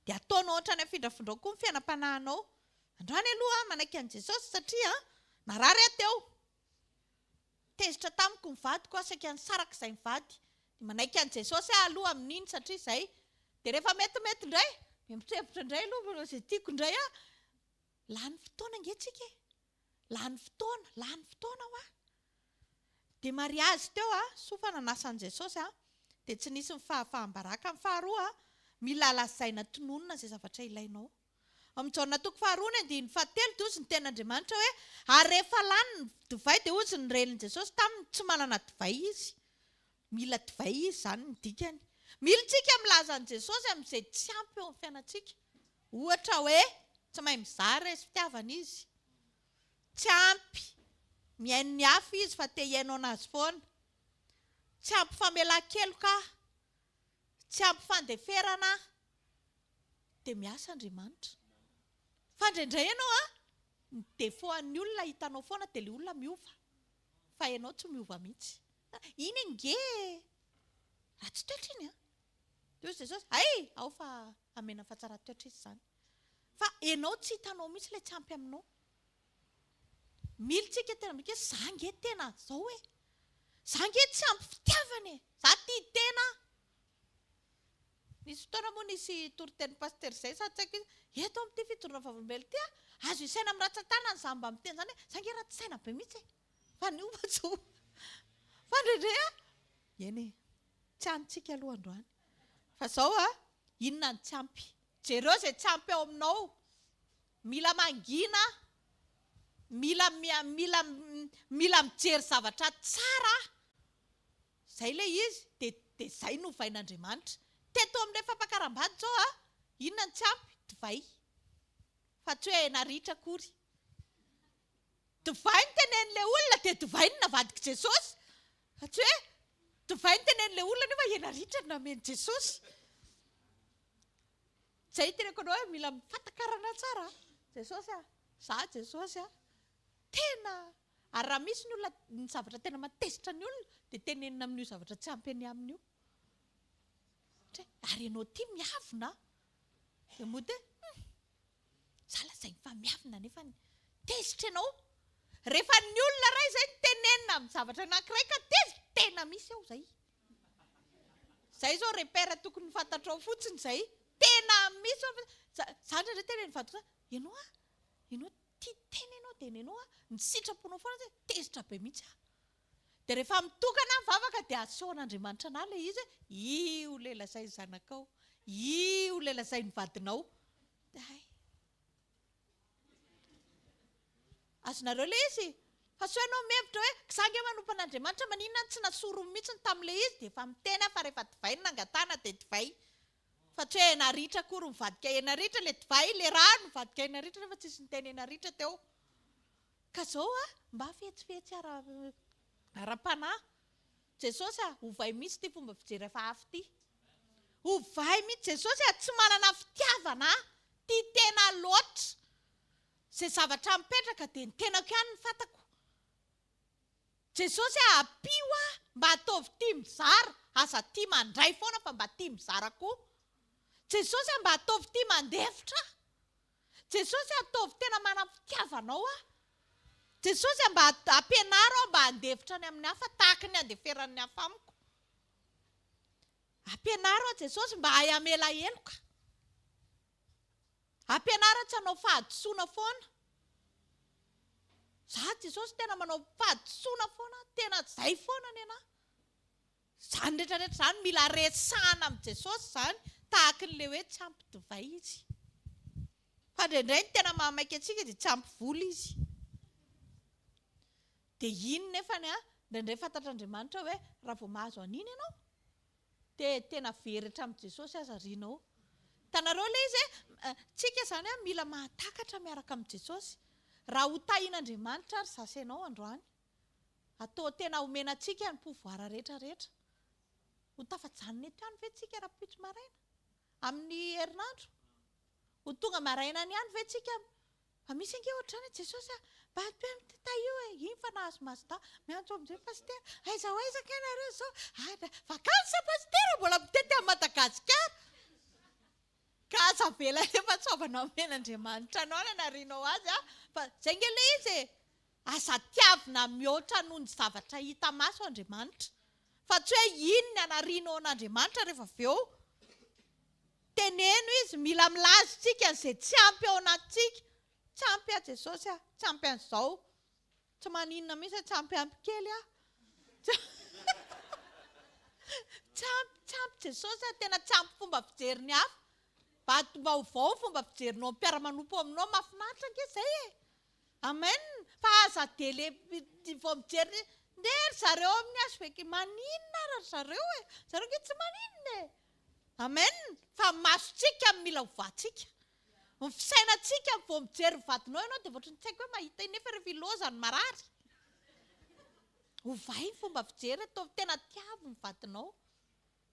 Dia ataonao ohatran'ny afindrafindrao koa ny fiainam-panahinao. Androany aloha aho manaiky an'i Jesosy satria narary aho teo. Tezitra tamiko ny vadiko aho saika nisaraka izay mivady. Dia manaiky an'i Jesosy aho aloha amin'iny satria izay. Dia rehefa metimety indray, miembotrembotra indray aloha manao izay tiako indray aho. Lany fotoana ange tsika e. Lany fotoana, lany fotoana hoa. Dia mariazy teo a, soa fa nanasa an'i Jesosy a, dia tsy nisy ny fahafaham-baraka. Ny faharoa, mila lazaina tononina izay zavatra ilainao. Ao amin'ny Jaona toko faharoa ny andininy fahatelo dia hozy ny tenin'Andriamanitra hoe, Ary rehefa lany ny divay dia hozy ny renin'i Jesosy taminy, tsy manana divay izy. Mila divay izy izany ny dikany. Mila isika milaza an'i Jesosy amin'izay tsy ampy eo amin'ny fiainantsika. Ohatra hoe, tsy mahay mizara resy fitiavana izy. Tsy ampy mihaino ny hafa izy fa te hihaino an'azy foana. Tsy ampy famelan-keloka aho. Tsy ampy fandeferana aho. Dia miasa Andriamanitra. Fa indraindray ianao an, ny défaut an'ny olona hitanao foana dia ilay olona miova. Fa ianao tsy miova mihitsy. Iny ange ratsy toetra iny an. Dia hoy Jesosy, hay, ao fa hamena fahatsaran-toetra izy izany. Fa ianao tsy hitanao mihitsy ilay tsy ampy aminao. Mila tsika tena midika hoe za ange tena zao e. Za ange tsy ampy fitiavana e. Za tia tena aho. Nisy fotoana moa nisy toriteny pasitera izay sady tsy haiko izy, eto amin'ity fijoroana vavolombelona ity aho, azo isaina amin'ny ratsan-tanana izany mba miteny izany hoe za ange ratsy saina be mihitsy e. Fa ny ova tsy ova. Fa indraindray aho, eny e, tsy hanintsika aloha androany. Fa izao a, inona no tsy ampy? Jereo izay tsy ampy ao aminao. Mila mangina, mila mila mila mijery zavatra tsara Izay ilay izy, dia dia izay no ovain'Andriamanitra. Teto amin'ilay fampakaram-bady izao a, inona no tsy ampy? Divay. Fa tsy hoe hena ritra akory. Divay no tenenin'ilay olona dia divay no navadik'i Jesosy. Fa tsy hoe divay no tenenin'ilay olona nefa hena ritra no namen'i Jesosy. Izay teneniko anao hoe mila mifatakarana tsara. Jesosy a, za Jesosy a, tena ary raha misy ny olona ny zavatra tena mahatezitra ny olona dia tenenina amin'io zavatra tsy ampy eny aminy io. Ary ianao ity miavona dia mody hoe hum, za lazainy fa miavona nefa tezitra ianao. Rehefa ny olona iray izay no tenenina amin'ny zavatra anankiray ka tezitra, tena misy ao izay. Izay izao repère tokony ho fantatrao fotsiny izay. Tena misy ao. Za indraindray teneniny vadiko za, ianao a, ianao tia tena ianao dia ny anao a, ny sitraponao foana zay, tezitra be mihitsy aho. Dia rehefa mitokana aho mivavaka dia asehon'Andriamanitra anah ilay izy hoe io ilay lazain'ny zanakao, io ilay lazain'ny vadinao. Dia hay. Azonareo ilay izy? Fa sao ianao mihevitra hoe k'za ange manompo an'Andriamanitra maninona no tsy nasorony mihitsy tamin'ilay izy dia efa miteny aho fa rehefa divay no nangatahana dia divay. Fa tsy hoe hena ritra akory mivadika hena ritra ilay divay, ilay rano mivadika hena ritra nefa tsisy niteny hena ritra teo. Ka zao a, mba fetsifetsy ara ara-panahy. Jesosy a, ovay mihitsy ity fomba fijery hafahafa ity. Ovay mihitsy Jesosy a, tsy manana fitiavana aho, tia tena loatra. Izay zavatra mipetraka dia ny tenako ihany no fantako. Jesosy a, ampio aho mba ataovy tia mizara, aza tia mandray foana fa mba tia mizara koa. Jesosy a, mba ataovy tia mandefitra aho. Jesosy a, ataovy tena manam-pitiavana ao aho. Jesosy a, mba ampianaro aho mba handefitra ny amin'ny hafa tahaka ny handeferan'ny hafa amiko. Ampianaro aho Jesosy mba hahay hamela heloka. Ampianaro aho tsy hanao fahadisoana foana. Za Jesosy tena manao fahadisoana foana, tena zay foana ny anahy. Izany rehetra rehetra izany mila resahana amin'i Jesosy izany, tahaky ny le hoe tsy ampy divay izy. Fa indraindray ny tena mahamaika antsika dia tsy ampy vola izy. Dia iny nefany an, indraindray fantatr'Andriamanitra hoe raha vao mahazo an'iny ianao, dia tena very hatramin'i Jesosy aza rinao. Hitanareo ilay izy e, tsika izany an mila mahatakatra miaraka amin'i Jesosy. Raha ho tahin'Andriamanitra ary za sy ianao androany, atao tena omena antsika ny pouvoir rehetra rehetra, ho tafajanona eto ihany ve tsika rahampitso maraina? Amin'ny herinandro? Ho tonga maraina any ihany ve tsika? Fa misy ange ohatr'izany e, Jesosy a, mba tahio e, iny fa nahazo Mazda, miantso amin'izay pasitera, aiza ho aiza kay nareo izao, ary vacances pasitera mbola mitety an'i Madagasikara. Ka aza avela ilay fahasoavana omen'Andriamanitra anao ny anarianao azy a, fa izay ange ilay izy e, aza tiavina mihoatra noho ny zavatra hita maso Andriamanitra, fa tsy hoe iny ny anarianao an'Andriamanitra rehefa avy eo. Teneno izy, mila milaza isika an'izay tsy ampy ao anatintsika. Tsy ampy aho Jesosy a, tsy ampy an'izao. Tsy maninona mihitsy hoe tsy ampy ampy kely aho. Tsy ampy, tsy ampy Jesosy a, tena tsy ampy fomba fijery ny hafa. Mba mba ovao ny fomba fijerinao ny mpiara-manompo aminao, mahafinaritra ange izay e. Amen, fa aza dia le vao mijery ndeha ry zareo amin'ny HVK, maninona ary ry zareo e, zareo ange tsy maninona e. Amen fa ny masontsika no mila ovatsika. Ny fisainantsika vao mijery ny vadinao ianao dia ohatran'ny tsy haiko hoe mahita iny nefa rehefa ilaozany marary. Ovay ny fomba fijery, ataovy tena tiavo ny vadinao.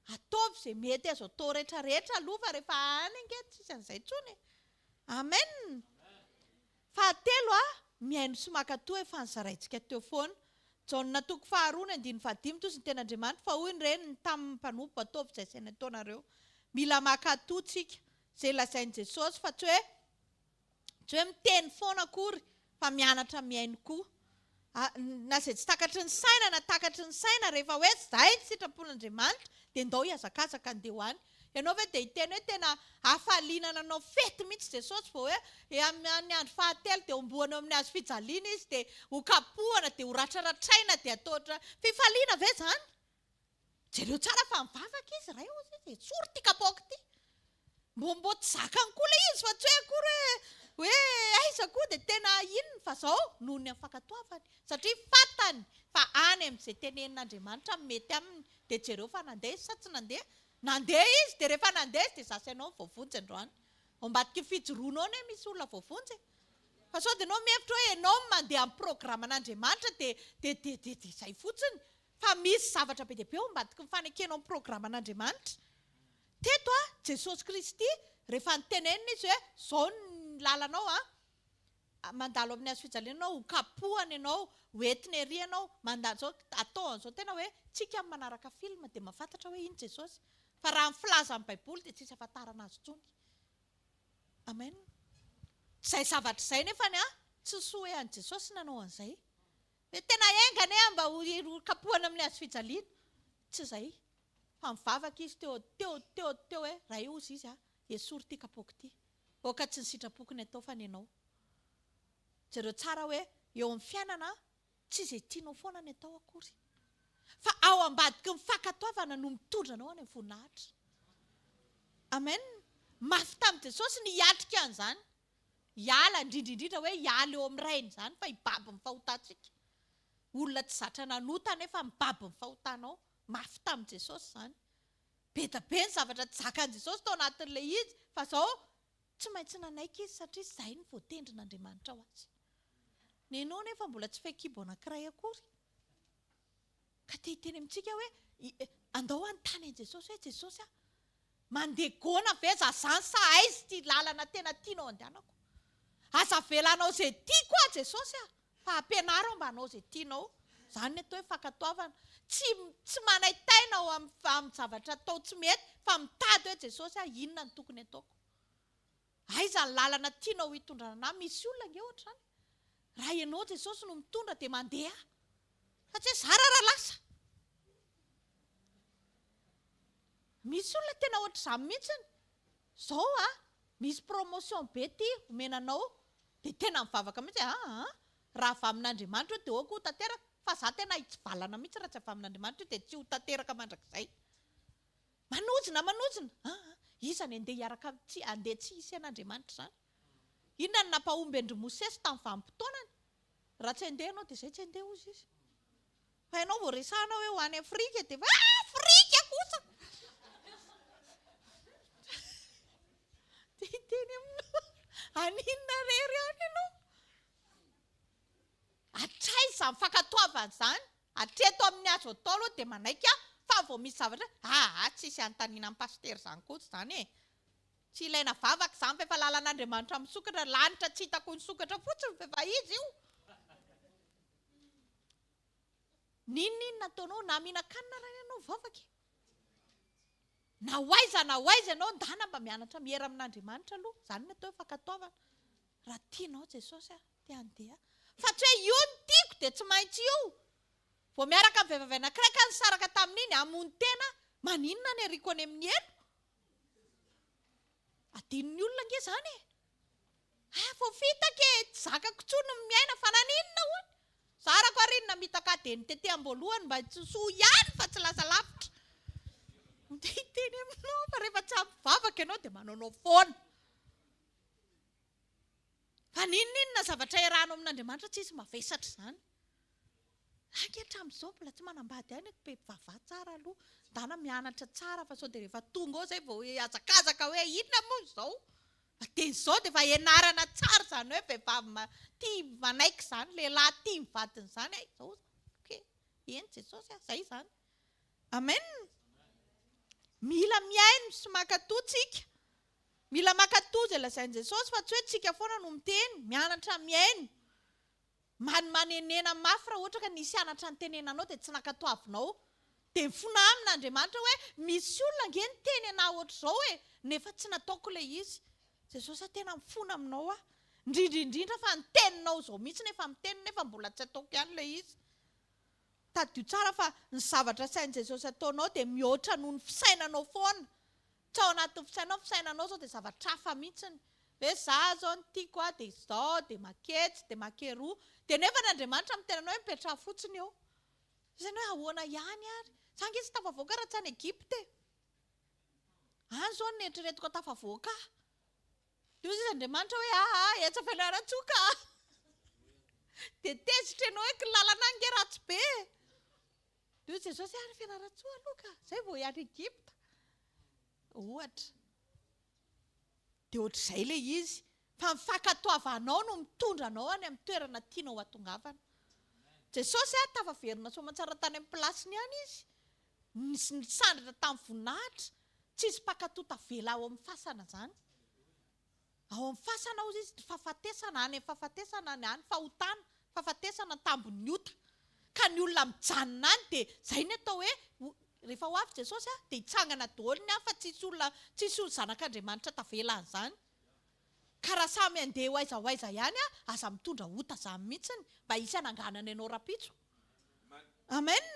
Ataovy izay mety azo atao rehetra rehetra aloha fa rehefa any ange tsisy an'izay intsony e. Amen. Fahatelo a, mihaino sy mankatò efa nozaraintsika teo foana. Jaona toko faharoa ny andininy fahadimy tozy ny tenin'Andriamanitra fa hoy ny reniny tamin'ny mpanompo ataovy izay saina ataonareo. Mila mankatò tsika izay lazain'i Jesosy fa tsy hoe Tsy hoe miteny foana akory fa mianatra mihaino koa. Na izay tsy takatry ny saina na takatry ny saina rehefa hoe izay ny sitrapon'Andriamanitra dia ndao hihazakazaka andeha ho any. Ianao ve dia hiteny hoe tena hafaliana nanao fety mihitsy Jesosy vao hoe e amin'ny andro fahatelo dia homboana eo amin'ny hazo fijaliana izy dia ho kapohana dia ho ratraratraina dia atao ohatra fifaliana ve izany? Jereo tsara fa mivavaka izy ray ozy izy esory ity kapoaka ity. Mbo mbo tsy zakany koa ilay izy fa tsy hoe akory hoe hoe aiza koa dia tena inona fa zao noho ny amin'ny fankatoavany satria fantany fa any amin'izay tenenin'Andriamanitra no mety aminy dia jereo fa nandeha izy sa tsy nandeha? Nandeha izy dia rehefa nandeha izy dia za sy ianao no voavonjy androany. Ao ambadiky ny fijoroanao anie misy olona voavonjy e. Fa sao dia ianao mihevitra hoe ianao no mandeha amin'ny programan'Andriamanitra dia dia dia dia izay fotsiny. Fa misy zavatra be dia be ao ambadiky ny fanekenao ny programan'Andriamanitra. Teto a, Jesosy Kristy, rehefa nitenenina Izy hoe, izao ny lalanao a, mandalo amin'ny hazo fijaliana ianao, ho kapohana ianao, ho entina ery ianao, mandalo izao, atao an'izao, tena hoe tsika ny manaraka film dia mahafantatra hoe iny Jesosy. Fa raha ny filazan'ny Baiboly dia tsisy ahafantarana Azy intsony. Amen. Izay zavatra izay nefany a, tsy soa hoe an'i Jesosy nanao an'izay. Hoe tena enga anie aho mba ho kapohana amin'ny hazo fijaliana. Tsy izay. Fa nivavaka izy teo, teo, teo, teo hoe, Ray hozy izy a, esory ity kapoaka ity. Aoka tsy ny sitrapoko ny atao fa ny anao. Jereo tsara hoe eo amin'ny fiainana, tsy izay tianao foana ny atao akory. Fa ao ambadiky ny fankatoavana no mitondra anao any amin'ny voninahitra. Amen. Mafy tamin'i Jesosy ny hiatrika an'izany. Hiala, indrindra indrindra hoe hiala eo amin'ny Rainy izany fa hibaby ny fahotantsika. Olona tsy zatra nanota nefa mibaby ny fahotanao. Mafy tamin'i Jesosy izany. Be dia be ny zavatra tsy zakan'i Jesosy tao anatin'ilay izy fa izao tsy maintsy nanaiky izy satria izay no voatendrin'Andriamanitra ho azy. Ny anao nefa mbola tsy fehikibo anankiray akory. Ka. Fa te hiteny amintsika hoe andao hanontany an'i Jesosy hoe Jesosy a, mandeha gona ve za zany sa aiza ity lalana tena tianao andehanako? Aza avela hanao izay tiako aho Jesosy a, fa ampianaro aho mba hanao izay tianao. Izany ny atao hoe fankatoavana. Tsy tsy manaintaina ao amin'ny amin'ny zavatra atao tsy mety fa mitady hoe Jesosy a, inona no tokony ataoko? Aiza ny lalana tianao hitondrana anah? Misy olona ange ohatr'izany. Raha ianao Jesosy no mitondra dia mandeha aho. Fa tsy hoe zara raha lasa. Misy olona tena ohatr'izany mihitsiny. Zao a, misy promotion be ty omena anao dia tena mivavaka mihitsy hoe aa raha avy amin'Andriamanitra io dia ok ho tanteraka fa za tena hitsivalana mihitsy raha tsy avy amin'Andriamanitra io dia tsy ho tanteraka mandrakizay. Manozona, manozona! Aa, iza ny andeha hiaraka tsy andeha tsy hisy an'Andriamanitra izany? Inona no nampahomby an-dry Mosesy tamin'ny vanim-potoanany? Raha tsy handeha ianao dia izay tsy handeha hozy izy. Fa ianao vao resahana hoe ho any Afrika dia efa Afrika kosa! Dia hiteny aminao, any inona irery any ianao? Hatraiza izany fankatoavana izany? Hatreto amin'ny azo atao aloha dia manaiky aho fa vao misy zavatra hoe aa tsisy anontaniana an'i Pasitera izany kosa izany e! Tsy ilaina vavaka izany fa efa lalan'Andriamanitra misokatra, lanitra tsy hitako nisokatra fotsiny fa efa izy io. N'inon'inona ataonao na mihinan-kanina ary ianao vavaka e! Na ho aiza na ho aiza ianao ndana mba mianatra miera amin'Andriamanitra aloha, izany no atao hoe fankatoavana. Raha tianao Jesosy aho te handeha. Fa tsy hoe io no tiako dia tsy maintsy io. Vao miaraka amin'ny vehivavy anankiray ka nisaraka tamin'iny, hamono tena, maninona ny ariako any amin'ny helo? Adinon'ny olona ange izany e! Ah, voafitaka e! Tsy zakako intsony ny miaina fa naninona hono? Zarako ary iny namitaka ahy dia nitete am-boalohany mba tsy soa ihany fa tsy lasa lavitra. Te hiteny aminao fa rehefa tsy ampy vavaka ianao dia manaonao foana. Fa n'inon'inona zavatra iarahanao amin'Andriamanitra tsisy mavesatra izany. Ange hatramin'izao mbola tsy manambady ihany aho be vava tsara aloha. Ndana mianatra tsara fa sao dia rehefa tonga ao izay vao hihazakazaka hoe inona moa izao. Fa dia izao dia efa ianarana tsara izany hoe vehivavy tia manaiky izany, lehilahy tia ny vadiny izany. Hay izao izany. Ok. Eny Jesosy a, izay izany. Amen. Mila mihaino sy mankatò tsika. Mila mankatò izay lazain'i Jesosy fa tsy hoe tsika foana no miteny, mianatra mihaino. Many manenena mafy raha ohatra ka nisy anatra nitenenanao dia tsy nankatoavinao. Dia mifona aminy Andriamanitra hoe misy olona ange niteny anah ohatr'izao e, nefa tsy nataoko ilay izy. Jesosy a tena mifona aminao aho. Indrindra indrindra fa ny teninao izao mihitsy nefa miteny nefa mbola tsy ataoko ihany ilay izy. Tadidio tsara fa ny zavatra asain'i Jesosy ataonao dia mihoatra noho ny fisainanao foana. Tsy ao anatin'ny fisainao, fisainanao izao dia zavatra hafa mihitsiny. Hoe za zao ny tiako a, dia izao, dia maketsy, dia makeroa. Dia nefa ny Andriamanitra miteny anao hoe mipetraha fotsiny eo. Saina hoe ahoana ihany ary? Za ange tsy tafavoaka raha tsy any Egypta e. Any izao no neritreretiko hatafavoaka ahy. Dia hoy izy Andriamanitra hoe aa, etsy Fianarantsoa ka. Dia tezitra ianao hoe kilalana ange ratsy be e. Dia hoy Jesosy ary Fianarantsoa aloha ka, izay vao hiany Egypta. Ohatra. Dia ohatr'izay ilay izy. Fa ny fankatoavanao no mitondra anao any amin'ny toerana tianao hatongavana. Jesosy a, tafaverina soamantsara tany amin'ny place-ny ihany izy. Nisandratra tamin'ny voninahitra. Tsisy mpankatò tavela ao amin'ny fasana izany. Ao amin'ny fasana hozy izy, fahafatesana, any amin'ny fahafatesana, any, any fahotana, fahafatesana tambin'ny ota. Ka ny olona mijanona any dia izay ny atao hoe, rehefa ho avy Jesosy dia hitsangana daholo ny any fa tsisy olona, tsisy olo zanak'Andriamanitra tavela any izany. Ka raha samy handeha ho aiza ho aiza ihany, aza mitondra ota izany mihitsiny, mba hisy hananganana ianao rahampitso. Amen!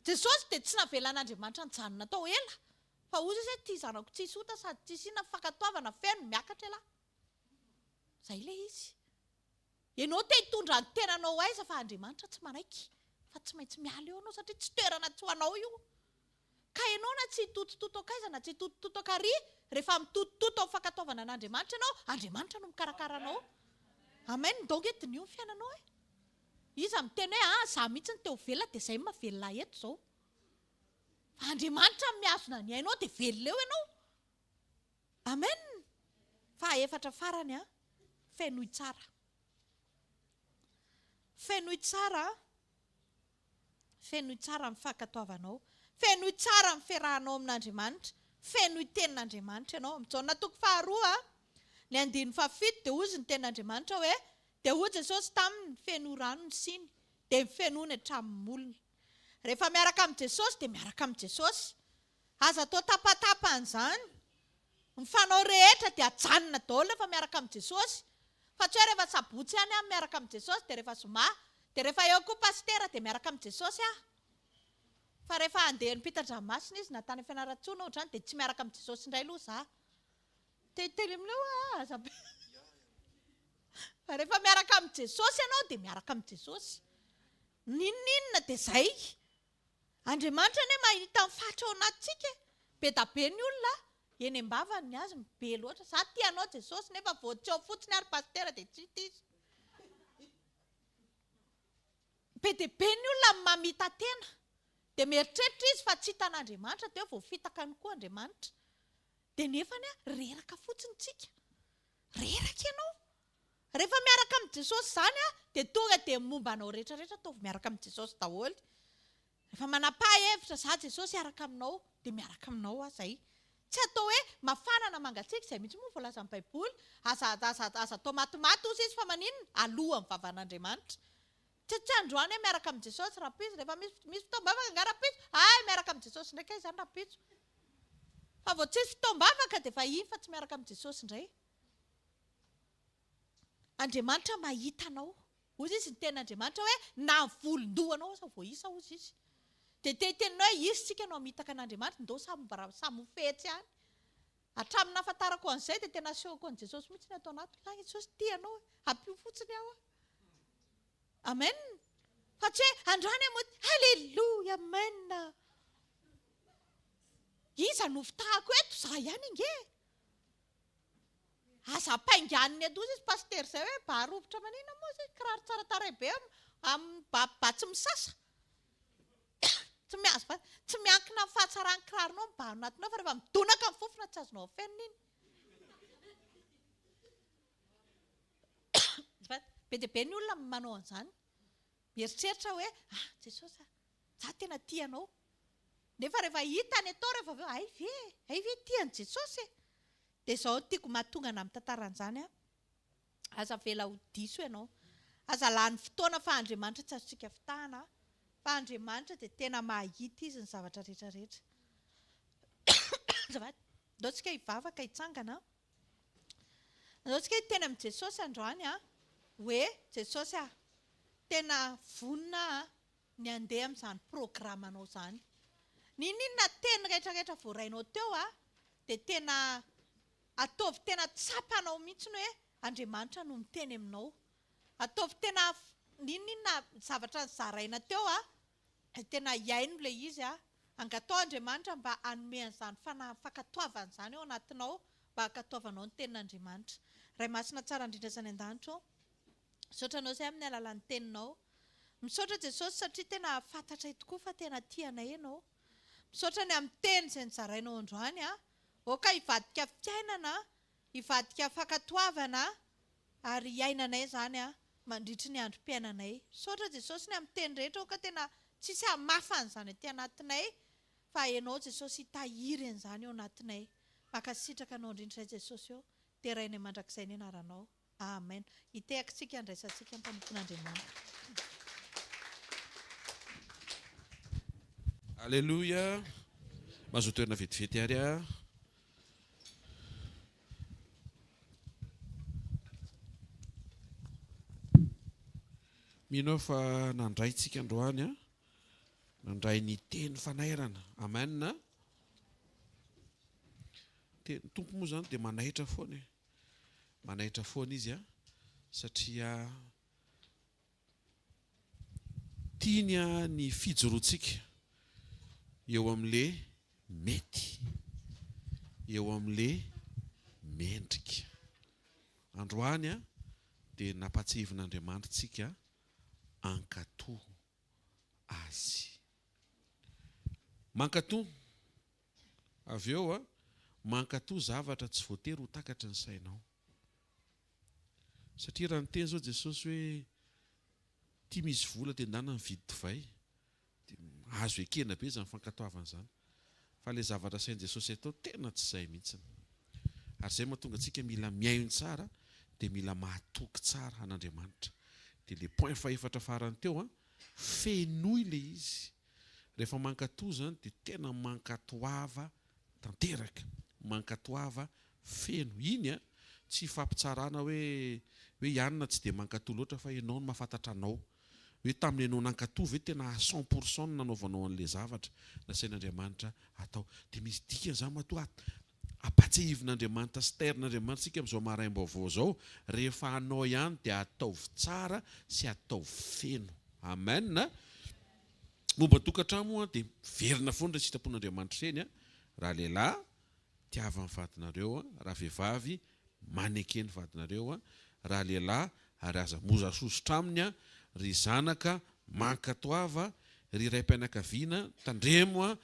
Jesosy dia tsy navelan'Andriamanitra nijanona tao ela. Fa hozy izy hoe ity zanako tsisy ota sady tsisy inona fankatoavana feno, miakatra ialahy. Zay ilay izy. Ianao te hitondra ny tenanao ho aiza fa Andriamanitra tsy manaiky fa tsy maintsy miala eo ianao satria tsy toerana tsy ho anao io. Ka ianao na tsy hitotototo ankaiza na tsy hitotototo ankary, rehefa mitotototo amin'ny fankatoavana an'Andriamanitra ianao, Andriamanitra no mikarakara anao. Amen, ndao nge diniho ny fiainanao e. Iza miteny hoe ah za mihitsy no te ho velona dia zay no mahavelona ahy eto izao. Fa Andriamanitra no mihazona ny ainao dia velona eo ianao. Amen. Fahaefatra farany an, fenoy tsara. Fenoy tsara an. Fenoy tsara ny fankatoavanao. Fenoy tsara ny fiarahanao amin'Andriamanitra. Fenoy tenin'Andriamanitra ianao. Amin'ny Jaona toko faharoa, ny andininy fahafito dia hozy ny tenin'Andriamanitra hoe, Dia hoy Jesosy taminy, Fenoy rano ny siny. Dia nofenoiny hatramin'ny molony. Rehefa miaraka amin'i Jesosy dia miaraka amin'i Jesosy. Aza atao tapatapany izany. Ny fanao rehetra dia ajanona daholo rehefa miaraka amin'i Jesosy. Fa tsy hoe rehefa sabotsy ihany aho miaraka amin'i Jesosy dia rehefa zoma dia rehefa eo koa pasitera dia miaraka amin'i Jesosy aho. Fa rehefa handeha ampitan-dranomasina izy na tany Fianarantsoa na ohatr'izany dia tsy miaraka amin'i Jesosy indray aloha za. Te hiteny aminao aho aza be. Fa rehefa miaraka amin'i Jesosy ianao dia miaraka amin'i Jesosy. N'inon'inona dia zay. Andriamanitra anie mahita ny fatra ao anatintsika e. Be da be ny olona eny am-bavany ny azy be loatra. Za tia anao Jesosy nefa vao tsy ao fotsiny ary pasitera dia tsy hita izy. Be dia be ny olona mamita-tena. Dia mieritreritra izy fa tsy hitan'Andriamanitra dia hoe voafitaka any koa Andriamanitra. Dia nefany reraka fotsiny tsika. Reraka ianao. Rehefa miaraka amin'i Jesosy izany dia tonga dia ny momba anao rehetra rehetra ataovy miaraka amin'i Jesosy daholo. Rehefa manapaha hevitra za Jesosy hiaraka aminao dia miaraka aminao aho zay. Tsy atao hoe mafana na mangatsiaka izay mihitsy moa voalazan'ny baiboly. Aza aza aza atao matimaty ozy izy fa maninona? Alohan'ny vavan'Andriamanitra. Tsy tsy androany aho miaraka amin'i Jesosy rahampitso rehefa misy misy fotoam-bavaka angaha rahampitso? Hay miaraka amin'i Jesosy indray kay izany rahampitso. Fa vao tsisy fotoam-bavaka dia efa iny fa tsy miaraka amin'i Jesosy indray. Andriamanitra mahita anao. Hoy izy ny tenin'Andriamanitra hoe na ny volon-dohanao aza voaisa hozy izy. Dia te hiteny hoe izy tsika no hamitaka an'Andriamanitra, ndao samy mba samy ho fetsy any. Hatramin'ny nahafantarako an'izay dia tena asehoko an'i Jesosy mihitsy ny ato anatiko. Lahy Jesosy tia anao e, ampio fotsiny aho. Amen. Fa tsy hoe androany aho mody Alléluia, amen. Iza no fitahako eto? Za ihany ange e. Aza ampainganiny eto ozy izy pasitera izay hoe ba rovitra manina moa izy kiraro tsara tarehy be amin'ny ba ba tsy misasa. Tsy miazo fa tsy miankina amin'ny fahatsaran'ny kiraronao ny ba anatinao fa rehefa midonaka ny fofona tsy azonao afenina iny. Be dia be ny olona manao an'izany. Mieritreritra hoe ah Jesosy ah, za tena tia anao. Nefa rehefa hitany atao rehefa avy eo, hay ve e, hay ve tia an'i Jesosy e. Dia izao no tiako mahatonga anà mitantara an'izany an, aza avela ho diso ianao. Aza lany fotoana fa Andriamanitra tsy azontsika fitahana fa Andriamanitra dia tena mahita Izy ny zavatra rehetra rehetra. Azafady. Ndao tsika hivavaka hitsangana. Ndao tsika hiteny amin'i Jesosy androany an, hoe Jesosy ah, tena vonona aho ny handeha amin'izany programanao izany. N'inon'inona teny rehetra rehetra voarainao teo a, dia tena ataovy tena tsapanao mihitsy hoe Andriamanitra no miteny aminao. Ataovy tena n'inon'inona zavatra nozaraina teo a, dia tena hihaino ilay izy a. Angataho Andriamanitra mba hanome an'izany fanahy fankatoavana izany ao anatinao mba hankatoavanao ny tenin'Andriamanitra. Ray Masina tsara indrindra izany an-danitra ô. Misaotra anao izay amin'ny alalan'ny teninao. Misaotra Jesosy satria tena fantatray tokoa fa tena tia anay ianao. Misaotra ny amin'ny teny izay nozarainao androany a. Aoka hivadika fiainana, hivadika fankatoavana ary hiainanay izany a mandritry ny androm-piainanay. Misaotra Jesosy ny amin'ny teny rehetra aoka tena tsisy hamafa an'izany aty anatinay fa ianao Jesosy hitahiry an'izany ao anatinay. Mankasitraka anao indrindra izay Jesosy ô. Derainay mandrakizay ny anaranao. Amen. Hitehaka isika handraisantsika ny mpanompon'Andriamanitra. Aleloia. Mazoa toerana vetivety ary a. Mino aho fa nandray tsika androany a. Nandray ny teny fanairana. Amen. Teny Tompo moa zany dia manaitra foana e. Manaitra foana izy a, satria tiany ny fijoroantsika eo amin'le mety, eo amin'le mendrika. Androany dia nampatsiahivin'Andriamanitra tsika hankatò Azy. Mankatò. Avy eo, mankatò zavatra tsy voatery ho takatry ny sainao. Satria raha niteny izao Jesosy hoe, Ity misy vola dia ndana mividy divay. Dia azo ekena be izany fankatoavana izany. Fa ilay zavatra asain'i Jesosy atao tena tsy izay mihitsiny. Ary izay mahatonga antsika mila mihaino tsara dia mila mahatoky tsara an'Andriamanitra. Dia ilay point fahefatra farany teo an, fenoy ilay izy. Rehefa mankatoa izany dia tena mankatoava tanteraka, mankatoava feno. Iny an, tsy ifampitsarana hoe hoe i anona tsy dia mankatoa loatra fa ianao no mahafantatra anao. Hoe tamin'ny ianao nankatoa ve tena à cent pour cent no nanaovanao an'ilay zavatra nasain'Andriamanitra atao. Dia misy dikany izany matoa ampatsiahivin'Andriamanitra sy tairin'Andriamanitra isika amin'izao maraim-baovao izao, rehefa hanao ihany dia ataovy tsara sy ataovy feno. Amen. Momba ny tokantrano moa dia miverina foana ireny sitrapon'Andriamanitra ireny, raha lehilahy tiava ny vadinareo, raha vehivavy maneke ny vadinareo, raha lehilahy ary aza moza sosotra aminy, ry zanaka mankatoava, ry raim-pianakaviana tandremo,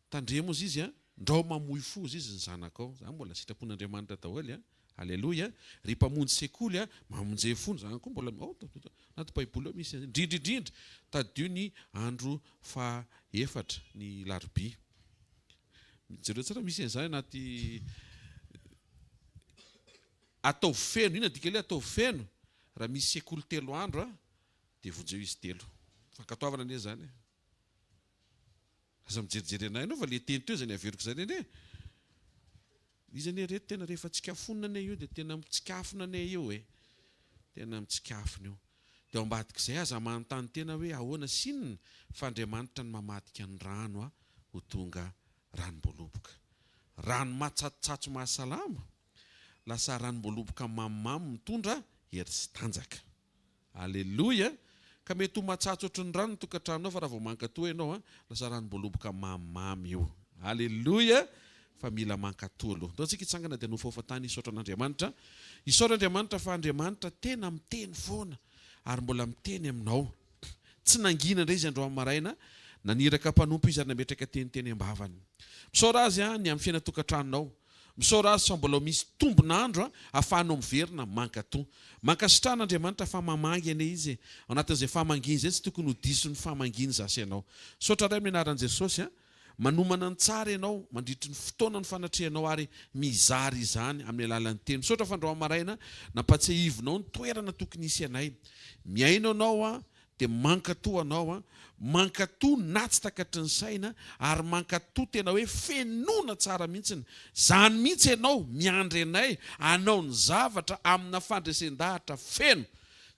tandremo ozy izy, ndrao mamoy fo ozy izy ny zanakao, zany mbola sitrapon'Andriamanitra daholo. Aleloia, ry mpamonjy sekoly a, mamonje fo ny zanako koa mbola ao anaty baiboly ao misy an'izay, indrindra indrindra tadidio ny andro faha efatra ny larobia, jereo tsara misy an'izany anaty ataovy feno, inona dikan'ilay ataovy feno, raha misy sekoly telo andro a, dia vonjeo izy telo, fankatoavana anie izany e. Aza mijerijery anay ianao fa le teny teo izay naveriko izany anie. Izy anie reto tena rehefa tsikafonina anie io dia tena mitsikafona anie io e. Tena mitsikafona io. Dia ao ambadik'izay aza manontany tena hoe ahoana sy inona fa Andriamanitra no mamadika ny rano ho tonga ranom-boaloboka. Rano matsatsotsatso mahasalama, lasa ranom-boaloboka mamimamy mitondra hery sy tanjaka. Aleloia! Ka mety ho matsatso ohatry ny rano ny tokantranonao fa raha vao mankatoa ianao an, lasa ranom-boaloboka mamimamy io. Aleloia! Fa mila mankatoa aloha. Ndao tsika hitsangana dia hanofahofa tany hisaotra an'Andriamanitra. Isaory Andriamanitra fa Andriamanitra tena miteny foana ary mbola miteny aminao. Tsy nangina indray Izy androany maraina, naniraka mpanompo Izy ary nametraka teny teny am-bavany. Misaora Azy an, ny amin'ny fiainan-tokantranonao. Misaora Azy fa mbola misy tombon'andro ahafahanao miverina mankatò. Mankasitraha an'Andriamanitra fa mamangy anie Izy e. Ao anatin'izay famangiana izay tsy tokony ho diso ny famangiany zasy ianao. Misaotra Ray amin'ny anaran'i Jesosy a. Manomana ny tsara ianao mandritry ny fotoana ny fanatrehanao ary mizara izany amin'ny alalan'ny teny. Misaotra fa androany maraina nampatsiahivinao ny toerana tokony hisy anay. Mihaino anao aho dia mankatò anao an, mankatò na tsy takatry ny saina ary mankatò tena hoe fenoina tsara mihitsiny, zany mihitsy ianao miandry anay hanao ny zavatra amina fandresen-dahatra feno,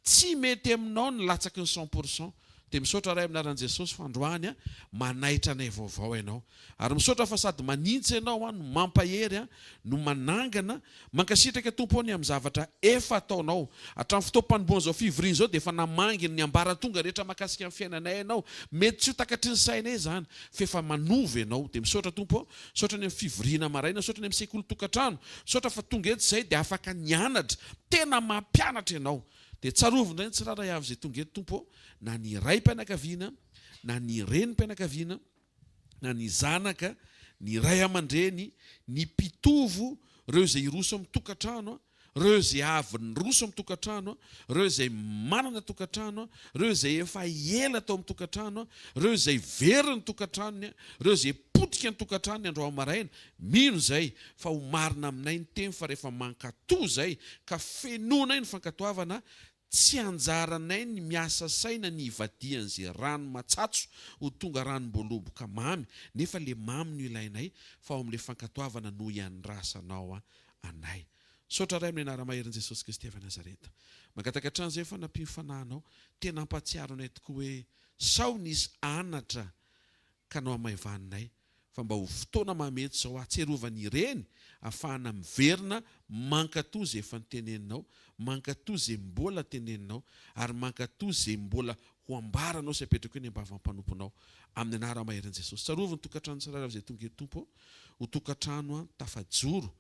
tsy mety aminao ny latsaky ny cent pour cent, dia misaotra Ray amin'ny anaran'i Jesosy fa androany manaitra anay vaovao ianao, ary misaotra fa sady manintsy ianao no mampahery no manangana Mankasitraka Tompo ô ny amin'ny zavatra efa ataonao. Hatramin'ny fotoam-panombohana izao fivoriana izao dia efa namangy ny ambaratonga rehetra mahakasika ny fiainanay Ianao. Mety tsy ho takatry ny sainay izany fa efa manova Ianao. Dia misaotra Tompo ô. Misaotra ny amin'ny fivoriana maraina, misaotra ny amin'ny sekoly tokantrano. Misaotra fa tonga eto izahay dia afaka nianatra. Tena mampianatra Ianao. Dia tsarovy indray ny tsirairay avy izay tonga eto Tompo ô, na ny raim-pianakaviana, na ny renim-pianakaviana, na ny zanaka, ny ray aman-dreny, ny mpitovo, ireo izay hiroso amin'ny tokantrano, ireo izay avy niroso amin'ny tokantrano, ireo izay manana tokantrano, ireo izay efa ela tao amin'ny tokantrano, ireo izay very ny tokantranony, ireo izay potika ny tokantranony androany maraina, mino izay fa ho marina aminay ny teny fa rehefa mankatò izay ka fenoinay ny fankatoavana Tsy anjaranay ny miasa saina ny hivadihan'ze rano matsatso ho tonga ranom-boaloboka mamy, nefa le mamy no ilainay fa ao amle fankatoavana no iandrasanao anay. Misaotra Ray amin'ny anara-maherin'i Jesosy Kristy avy Nazareta. Mangataka hatrany izay fanampian'ny Fanahinao, tena hampahatsiaro anay tokoa hoe sao nisy anatra ka nohamaivaninay fa mba ho fotoana mahamety izao hahatsiarovana ireny ahafahana miverina mankatò izay efa noteneninao, mankatò izay mbola teneninao, ary mankatò izay mbola ho ambaranao sy apetrako eny am-bavan'ny mpanomponao. Amin'ny anara-maherin'i Jesosy. Tsarovy ny tokantrano tsirairay avy izay tonga eto Tompo ô, ho tokantrano tafajoro,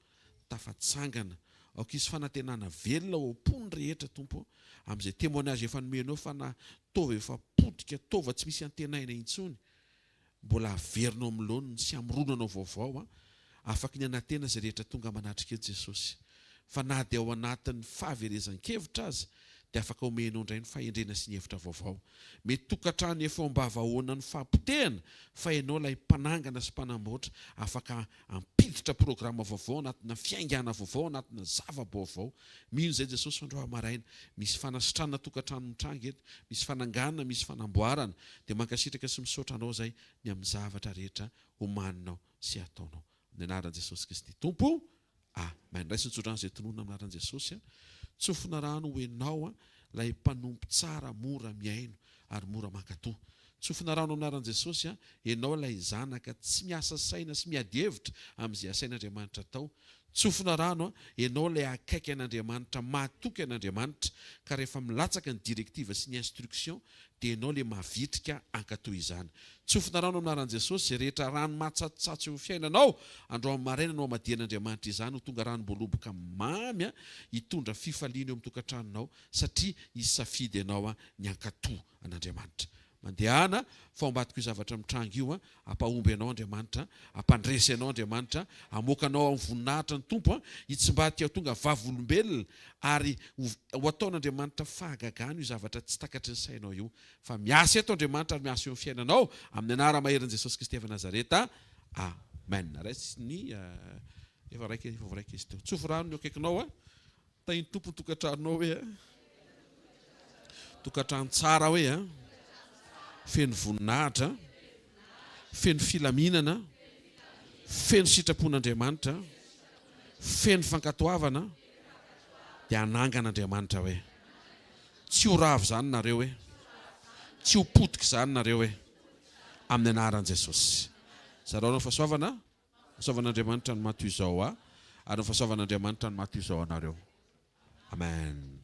tafatsangana. Aoka hisy fanantenana velona ao am-pon'ny rehetra Tompo ô, amin'izay témoignage efa nomenao fa na taova efa potika, taova tsy misy antenaina intsony, Mbola averinao amin'ny laoniny sy hamoronanao vaovao an, afaky ny hanantena izay rehetra tonga manatrika eto Jesosy. Fa na dia ao anatin'ny fahaverezan-kevitra aza, dia afaka omenao indray ny fahendrena sy ny hevitra vaovao. Mety tokantrano efa eo am-bavahoanan'ny fahapotehana fa ianao ilay mpanangana sy mpanamboatra afaka hampiditra programa vaovao anatina fiaingàna vaovao anatina zava-baovao. Mino izay Jesosy fa androany maraina misy fanasitranana tokantrano mitranga eto, misy fananganana, misy fanamboarana. Dia mankasitraka sy misaotra anao izay ny amin'ny zavatra rehetra omaninao sy ataonao. Amin'ny anaran'i Jesosy Kristy Tompo. Amen. Raiso ny tsodrano izay tononina amin'ny anaran'i Jesosy a. Tsofina rano ho enao a, ilay mpanompo tsara mora mihaino ary mora mankatò. Tsofina rano amin'ny anaran'i Jesosy a, enao ilay zanaka tsy miasa saina sy miady hevitra amin'izay asain'Andriamanitra atao. Tsofina rano a, enao ilay akaiky an'Andriamanitra, mahatoky an'Andriamanitra, ka rehefa milatsaka ny directive sy ny instruction dia enao le mavitrika hankatò izany. Tsofina rano amin'ny anaran'i Jesosy izay rehetra rano mahatsatsotsatso eo amin'ny fiainanao, androany maraina no hamadihan'Andriamanitra izany ho tonga ranom-boaloboka mamy hitondra fifaliana eo amin'ny tokantranonao satria hisy safidy ianao ny hankatò an'Andriamanitra. Mandehana fa ao ambadik'io zavatra mitranga io, hampahomby anao Andriamanitra, hampandresy anao Andriamanitra, hamoaka anao amin'ny voninahitra ny Tompo, hitsimbadika ho tonga vavolombelona ary ho ataon'Andriamanitra fahagagana io zavatra tsy takatry ny sainao io. Fa miasa eto Andriamanitra ary miasa eo amin'ny fiainanao, amin'ny anara-maherin'i Jesosy Kristy avy Nazareta. Amen. Raisy ny efa raika efa voaraika izy teo. Tsofy rano ny eo akaikinao a. Tahin'ny Tompo ny tokantranonao hoe a. Tokantrano tsara hoe a. Feno voninahitra, feno filaminana, feno sitrapon'Andriamanitra, feno fankatoavana, dia hanangana Andriamanitra hoe. Tsy ho rava izany nareo e. Tsy ho potika izany nareo e. Amin'ny anaran'i Jesosy. Zarao ny fahasoavana, fahasoavan'Andriamanitra ny maha toy izao ahy, ary ny fahasoavan'Andriamanitra ny maha toy izao anareo. Amen.